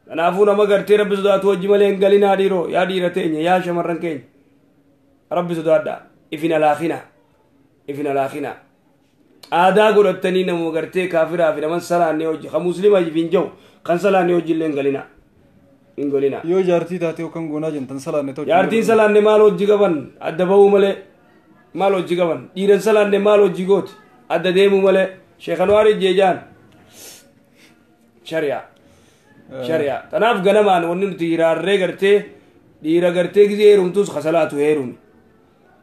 Kanaafuu nama gartee rabbi sodaatu wajji malee hin galinaa dhiiroo, yaa dhiira teenya, yaa shamarran keenya. Rabbi sodaadhaa. Ifin alaakinaa. Ifin alaakinaa. Aadaa godhattanii nama gartee kaafiraa fi nama salaanne hojii kan muslima hin jiru kan salaanne hojii illee hin galinaa. Hin galinaa. Yoo jaartii taate yookaan goonaa jentan salaanne ta'u. Jaartiin salaanne maal hojii qaban? Adda bahuu malee maal hojii qaban? Dhiiran salaanne maal hojii gooti? Adda deemuu malee. Sheekh Anwaar Jeejaan shari'a. Shari'a. Kanaaf ganamaan wanni nuti hiraarree gartee dhiira gartee gizee heerumtus ka salaatu heerumi.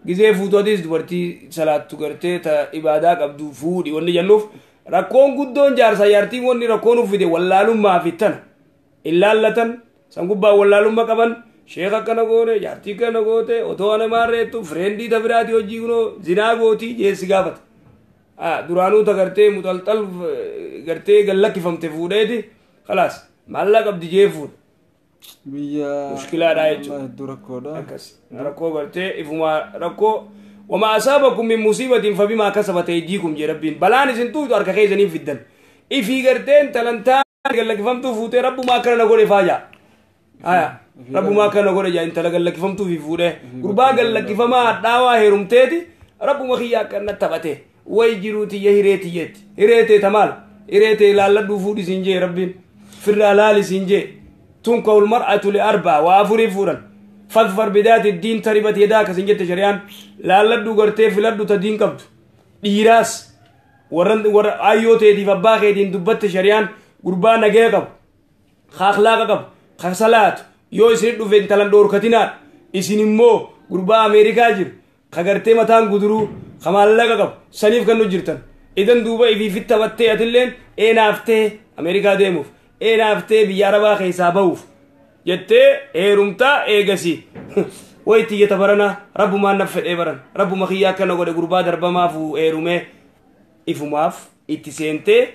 Gizee fuutotis dubartii salaattu gartee ta ibaadaa qabdu fuudhi wanni jennuuf, rakkoon guddoon jaarsa jaartiin wanni rakkoon uffite wallaalummaa fi tana. Hin laallatan, san gubbaa wallaalummaa qaban, sheeka akkana goone, jaartii kana goote, otoo ana maarreettu friendii ta biraati hojii kunoo zinaa gootii jeessi gaafata. Duraanuu ta gartee muxalxal gartee gallakkifamte fuudheeti khalaas maallaqa qabdi jee fuudha. Biyya. Mushkilaadha jechuudha. Hedduu rakkoodha. Akkas. Rakkoo gartee ifuma rakkoo. وما أصابكم من مصيبة فبما كسبت أيديكم jee rabbiin, balaan isin tuutu harka keessaniin fiddan. Ifii garteen talantaa gallakkifamtuu fuutee rabbumaa akkana na godhe faaja. Haya, rabbumaa akkana na godhe jaa, intala gallakkifamtuu fi fuudhee gurbaa gallakkifamaa hadhaawaa heerumteeti, rabbuma kiyya akkana taphate, way jiruu tiyya, hiree tiyyeetti, hiree tee tamaal, hiree tee laalladhuu fuudhi siin jee rabbiin, firraa laali siin jee. تنكح المرأة لأربع, waa afurii fuudhan. فاظفر بذات الدين تربت يداك sin jette shari'aan. Laalladhu gartee filadhu ta diin qabdu. Dhiiraas warra warra ayyoo teetiif abbaa keetiin dubbatte shari'aan, gurbaa nagaya qabu, ka akhlaaqa qabu, ka salaatu yoo isin dhufe intalan dhoorkatinaa. Isin immoo gurbaa Ameerikaa jiru ka gartee mataan guduruu ka maallaqa qabu saniif kan nu jirtan. Idan duuba ifiifit taphattee atilleen eenaaftee Ameerikaa deemuuf, eenaaftee biyya Arabaa keessaa bahuuf jettee heerumtaa. Eegasii way tiyyata barana, rabbumaan naf fedhee baran, rabbuma kiyyaa akkana godhe, gurbaa darbamaaf heerumee ifumaaf itti seentee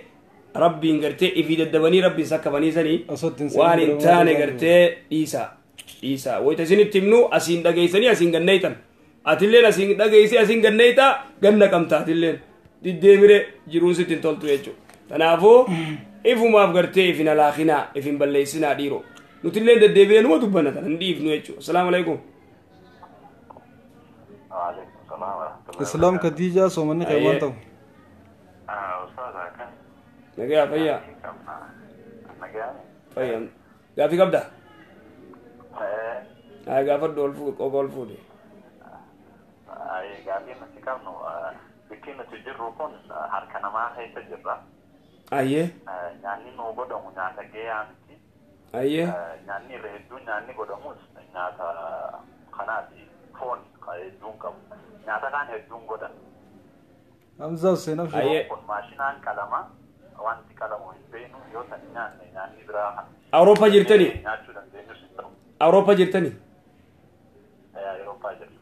rabbiin gartee ifii daddabanii rabbiin sakkabanii sanii waan hin taane gartee dhiisaa dhiisaa. Wayita isinitti himnu asiin dhageessanii asiin ganneeytan, atilleen asiin dhageessee asiin ganneeytaa, ganna qabta, atilleen diddeemire jiruun sitti hin toltu jechuudha. Kanaafuu ifumaaf gartee ifin alaakinaa, ifin balleessinaa dhiiroo, nutilleen deddeebi'ee numa dubbanna, tana hin dhiifnu jechuudha. Asalaamu alaikum. Islaam Khadija, soomanni kee waan ta'u. Nagaa fayyaa. Nagaa. Fayyaa. Gaafii qabdaa? Haa gaafadhu ol fuudhe qofa ol fuudhe. Gaafii nuti qabnu bikki nuti jirru kun harka namaa keessa jirra. Ayyee. Nyaanni nuu godhamu nyaata gahaa miti. Ayyee. Nyaanni irra hedduun nyaanni godhamus nyaata kanaati foon hedduun qabu. Nyaata kaan hedduun godhan. Hamza Hussein Abshir. Ayyee. Kun maashinaan qalama wanti qalamu hin beeknu yoo san nyaanne nyaanni biraa. Awurooppaa jirtanii? Nyaachuu dandeenyus hin ta'u. Awurooppaa jirtanii? Awurooppaa jirra.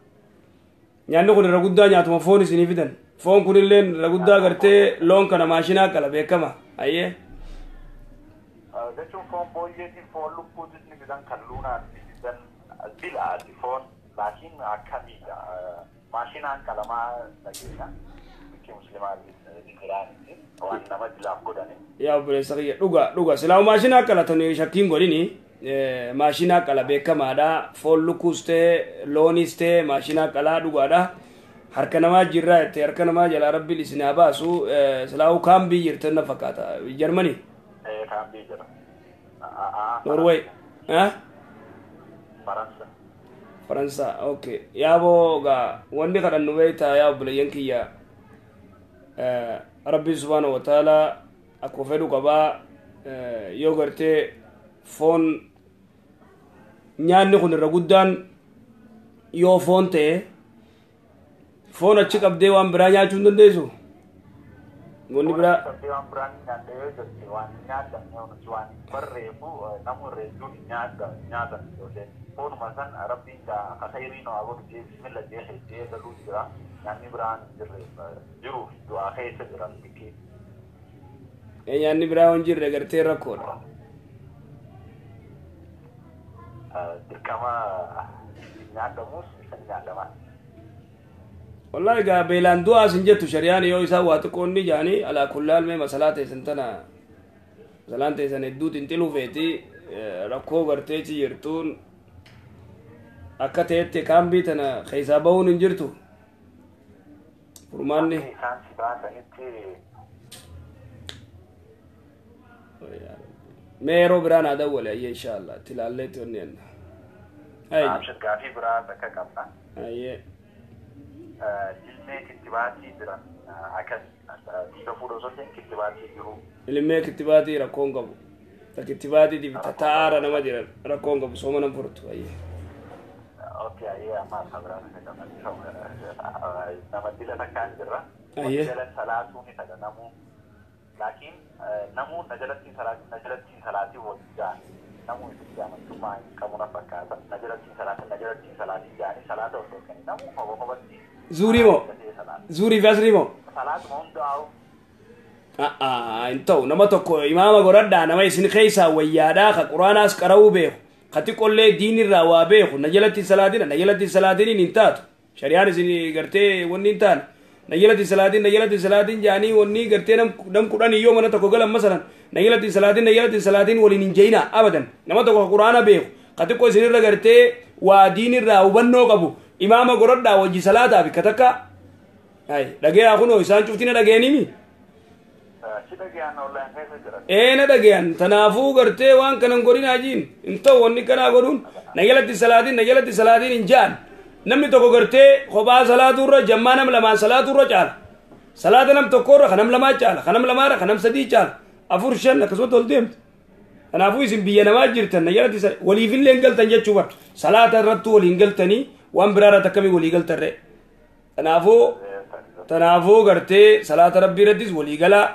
Nyaanni kun irra guddaa nyaatuma foon isinii fidan. Foon kunillee irra guddaa gartee loon kana maashinaa qala beekama. Ayyee. Jechuun foon booyyeetiin foon lukkuutis ni fidan kan luunaatti fidan bilaati foon laakiin akkamiidha maashinaan qalamaa dhageenya bikki muslimaa jiraanitti waan nama jilaaf godhani. Yaa obboleessa kiyya dhuga dhuga silaa maashinaa qalatanii shakkiin godhini maashinaa qala beekamaadha foon lukkuus ta'e loonis ta'e maashinaa qalaa dhugaadha. Harka namaa jirraa jettee harka namaa jalaa rabbiin isin haa baasu silaa'uu kaambii jirtan na fakkaata Jarmanii. Kaambii jira. Norway. Faransa. Faransa okay yaaboo gaa wanni kadhannu beektaa yaa obboleeyyan kiyya rabbiin subhaanahu wa ta'aalaa akkuma fedhu qabaa yoo gartee foon nyaanni kun irra guddaan yoo foon ta'e foon achi qabdee waan biraa nyaachuu hin dandeessu. Wanni biraa. Qabdee waan biraa nyaadde yoo jette waan nyaadamne nuti waan barreefu namu irra hedduun nyaatan ijoolleen. Foonuma san rabbiin ka khayrii nu haa godhu jee bismilla jee jee galuu jira. Nyaanni biraan jirre jiruuf du'aa keessa jiran bikki. Nyaanni biraa hin jirre gartee rakkoodha. Dirqama nyaadamus san nyaadamaa. Wallahi gaa beelaan du'aa sin jettu shari'aan yoo isaan waa xiqqoonni jaanii alaa kullaal mee masalaa teessan tana masalaan teessan hedduu xinxiluu feeti rakkoo garteechi jirtuun akka ta'etti kaambii tana keessaa bahuun hin jirtu. Furmaanni. Isaan si baasanitti. Mee yeroo biraa naa dawwale ayyee inshaallah itti ilaalleetti onni enna. Abshir gaafii biraa bakka qabna. Ayyee. Ilmee kittibaatii jiran akkas dhiiga fuudha osoo ta'in kittibaatii jiru. Ilmee kittibaatii rakkoon qabu. Ta kittibaatii ta taa'aara nama jiran rakkoon qabu sooma nan furtu ayyee. Okay ayyee amma akka biraa bakka qabna. Nama dila takkaan jirra. Ayyee. Jala salaatuu ni taga namuu. Laakiin namuu na jalatti salaatii wal jaan. Namuu itti amantummaa hin qabu na fakkaata. Na jalatti salaatii na jalatti salaatii jaanii salaata osoo kenni namuu qofa qofatti. Zuuri moo? Zuuri fi asrii moo? Salaatuma hundaa'u. Hin ta'u nama tokko imaama godhadhaa nama isin keessaa wayyaadhaa ka quraanaas qara'uu beeku ka xiqqollee diinirraa waa beeku na jalatti salaatina na jalatti salaatiniin hin taatu shari'aan isin gartee wanni hin taane na jalatti salaatin na jalatti salaatin jaanii wanni gartee nam kudhan yoo mana tokko galan masalan na jalatti salaatin na jalatti salaatin waliin hin jeyna abadan nama tokko ka quraana beeku ka xiqqoo isinirra gartee waa diinirraa hubannoo qabu imaama godhadhaa wajji salaataa fi katakka ay dhageeyaa kunoo isaan cuftina dhageenimi na dhageeyan tanaafuu gartee waan kanan godhinaa jiin hin ta'u wanni kanaa godhuun na jalatti salaatiin na jalatti salaatiin hin jaan namni tokko gartee kophaa salaaturra jammaa nam lamaan salaaturra caala salaata nam tokkorra kanam lamaa caala kanam lamaarra kanam sadii caala afur shan akkasumatti ol deemte kanaafuu isin biyya namaa jirtan na jalatti waliifillee hin galtan jechuu bar salaata irrattuu waliin galtanii waan biraa irratti akkamii walii galtarree tanaafuu gartee salaata rabbii irrattis walii galaa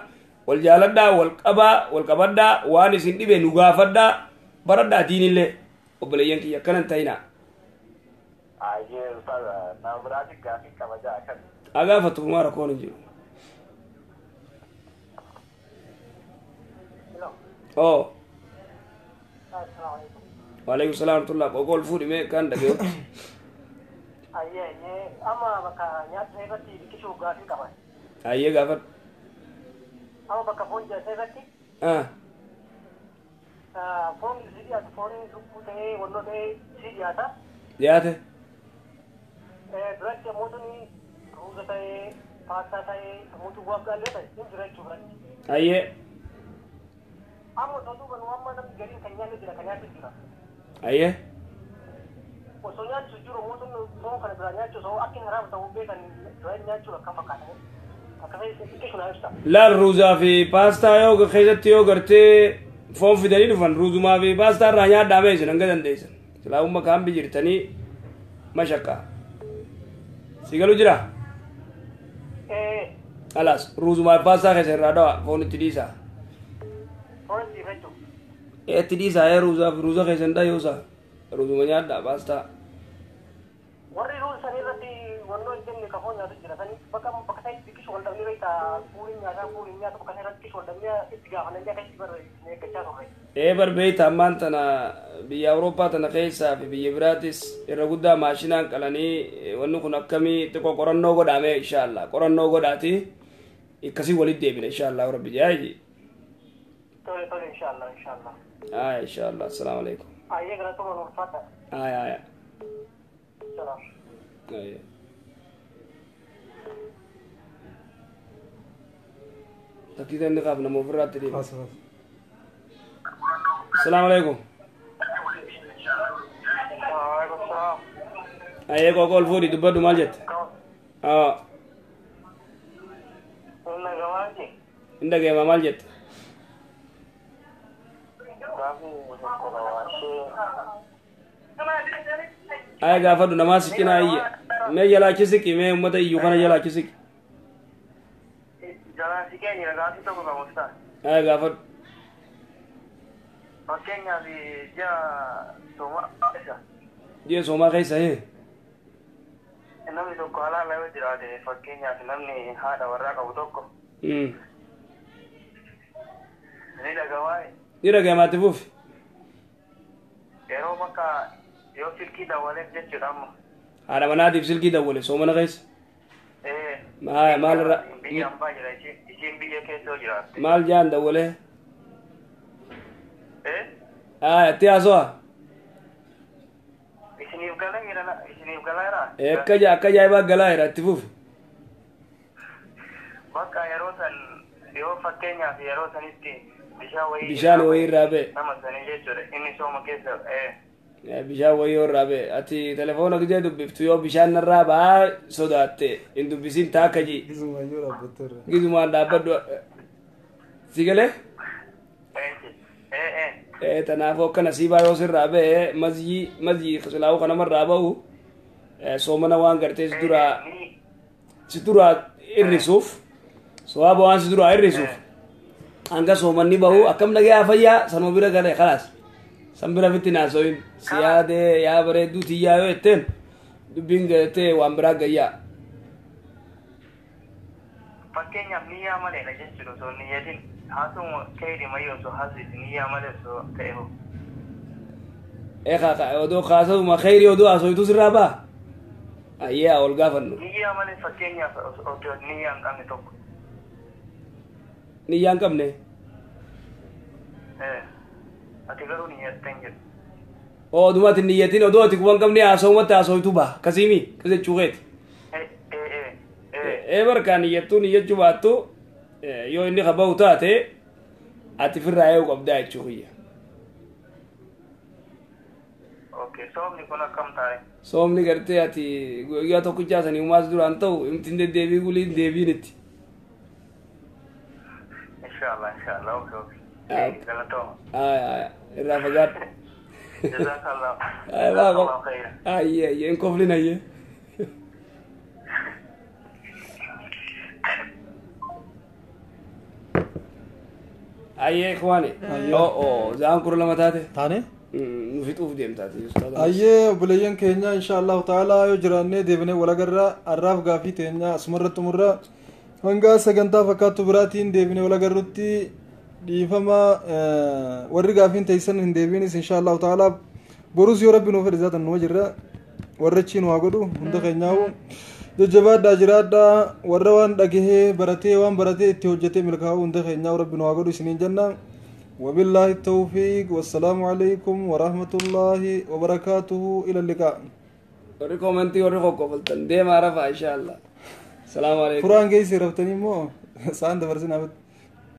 wal jaaladhaa wal qabaa wal qabadhaa waan isin dhibe nu gaafadhaa baradhaa diinillee obboleeyyan kiyya akkanan ta'inaa. Ayyee ustaaz nama biraati gaafii kabajaa akkas. Agaafatu maa rakkoon hin jiru. Oo. Waalaikum salaam warahmatullah qoqool fuudhi mee kan dhageeyotti. Ayyee ayyee amma bakka nyaata irratti biqiltuu gaafii qaban. Ayyee gaafadhu. Amma bakka foon nyaata irratti. Foon si dhiyaatu foon lukkuu ta'ee wannoo ta'ee si dhiyaata. Dhiyaate. Duratti ammoo tuni ruuza ta'ee paastaa ta'ee ammoo waan gaallee ta'e hin jira jechuu biratti. Ayyee. Amma osoo duuba nu amma namni gariin kan nyaanne jira kan nyaatu jira. Ayyee. Osoo nyaachu jiru mootummaan foon kana biraa nyaachuu osoo akka hin haraam ta'uu beekan dura nyaachuun akkam fakkaata? Laal ruuzaa fi paastaa yoo keessatti yoo gartee foon fidanii dhufan ruuzumaa fi paastaa irraa nyaadhaa mee isin hanga dandeessan. Silaa umma kaan jirtanii mashaqqa. Si galu jira? Alaas ruuzumaa fi paastaa keessa irraa dhawa foon itti dhiisaa. Itti dhiisaa ee ruuzaa fi ruuza keessa hin dhayoosaa. Ruuzuma nyaadhaa paastaa. Warri ruuza sanii irratti wannoo hin jenne ka foon nyaatu jira sanii bakka bakka sanitti xiqqishu wal dhabnee beektaa fuuriin nyaataa fuuriin nyaatu bakka sanii irratti xiqqishu wal dhabnee itti gaafannee akkasitti bar eeggachaa turre. Ee bar beeyta ammaan tana biyya Awurooppaa tana keessaa fi biyya biraatis irra guddaa maashinaan qalanii wanni kun akkamii xiqqoo qorannoo godhame inshaallah qorannoo godhaati akkasii walitti deebina inshaallah rabbi jaaji. Tole tole inshaallah inshaallah. Aya inshaallah assalaamu alaikum. Ayyee galatuma nuuf fadha. Aya aya. Salaam. Aya. Takkii inni qaaf nama ofirraatti deema. Assalaamu alaikum. Waalaikum salaam. Ayyee qoqoo ol fuudhi dubbadhu maal jette? Aa. Inni gabaanji. Hin dhageema maal jette? Aya gaafadhu namaa si cinaa iyya. Mee jalaa siqi mee uummata iyyuu kana jalaa siqi. Jalaan siqee jira gaafii tokko qabu ustaas. Aya gaafadhu. Fakkeenyaaf ji'a soomaa keessa. Ji'a soomaa keessa hee. Namni tokko halaala yoo jiraate fakkeenyaaf namni haadha warraa qabu tokko. Ni dhagamaa. Ni dhagamaa itti fufi. Yeroo bakka yoo silkii dawwaleef jechuudha amma. Haadha manaatiif silkii dawwale soomana keessa. Maal irra. Biyya hambaa jira isiin biyya keessa yoo jiraatte. Maal jaan dawwalee? Itti haasawaa. Isiniif galaa jira isiniif galaa jira. Akka akka ajaa'ibaa galaa jira itti fufi. Bakka yeroo san yoo fakkeenyaaf yeroo sanitti bishaan wayii. Bishaan wayii irraa ba'e. Nama sanii jechuudha inni sooma keessa. Bishaan wayii irraa ba'e ati telefoona gisee dubbiftu yoo bishaan narraa ba'aa sodaatte hin dubbisin taakka ji. Gisumaan dhaabbadhu. Si galee? Tanaafuu akka nasiibaa yoo sirraa ba'e mazyii mazyii silaa'uu kanamarraa ba'u soomana waan gartee si duraa hir'isuuf sowaaba waan si duraa hir'isuuf hanga soomanni bahu akkam nagayaa fayyaa sanuma bira galee khalaas san bira fitti naasoyin si yaadee yaa bareedduu tiyyaa yoo jetteen dubbiin galetee waan biraa gayyaa. Fakkeenyaaf niyyaa maleedha jechuudha osoo niyyatiin haasuma keeyri mayyoo osoo haasiti niyyaa malee osoo ta'e hoo. Odoo kaasuma kheyrii odoo haasoyitu sirraa ba'a. Ayyee ol gaafannu. Niyyaa malee fakkeenyaaf osoo niyyaa hin qabne tokko. Niyyaa hin qabne. Ati garuu niyyattee hin jirtu. Oduma ati niyyatiin odoo ati quban qabne haasawumatti haasoyitu ba'a. Kasiimi kas jechuu keeti. Barkaa niyyattuu niyyachuu baattu yoo inni qabahu taate ati firraa eeguu qabdaa jechuu kiyya. Soomni kun akkam taa'e? Soomni gartee ati guyyaa tokkichaa sanii uumaas duraan ta'u himtiin deddeebii guliin deebiin itti. Inshaallah inshaallah okey okey. Galatooma. Aya irraa fagaadhu. Jazakallah. Ayyee ayyee hin koflin ayyee. Ayyee ikhwaani. Oo zaan kudha lama taate. Taane? Nu fixuuf deemtaati. Ayyee obboleeyyan keenya insha Allahu ta'ala yoo jiraannee deebinee walagarraa har'aaf gaafii teenya asumarratti xumurra hanga sagantaa fakkaattu biraatiin deebinee walagarrutti dhiifama warri gaafiin teessan hin deebiinis insha Allahu ta'ala borus yoo rabbi nuuf fedhe zaatan numa jirra warra achiin waa godhu hunda keenyaa'u jajjabaadhaa jiraadhaa warra waan dhagahee baratee waan baratee itti hojjetee milkaa'u hunda keenyaa'u rabbi nu haa godhu isiniin jenna. وبالله التوفيق والسلام عليكم ورحمة الله وبركاته إلى اللقاء. وريكم أنتي وريكم قبلتن ديما رفع إن شاء الله. السلام عليكم. قرآن كيسي رفتني مو ساند برسنا.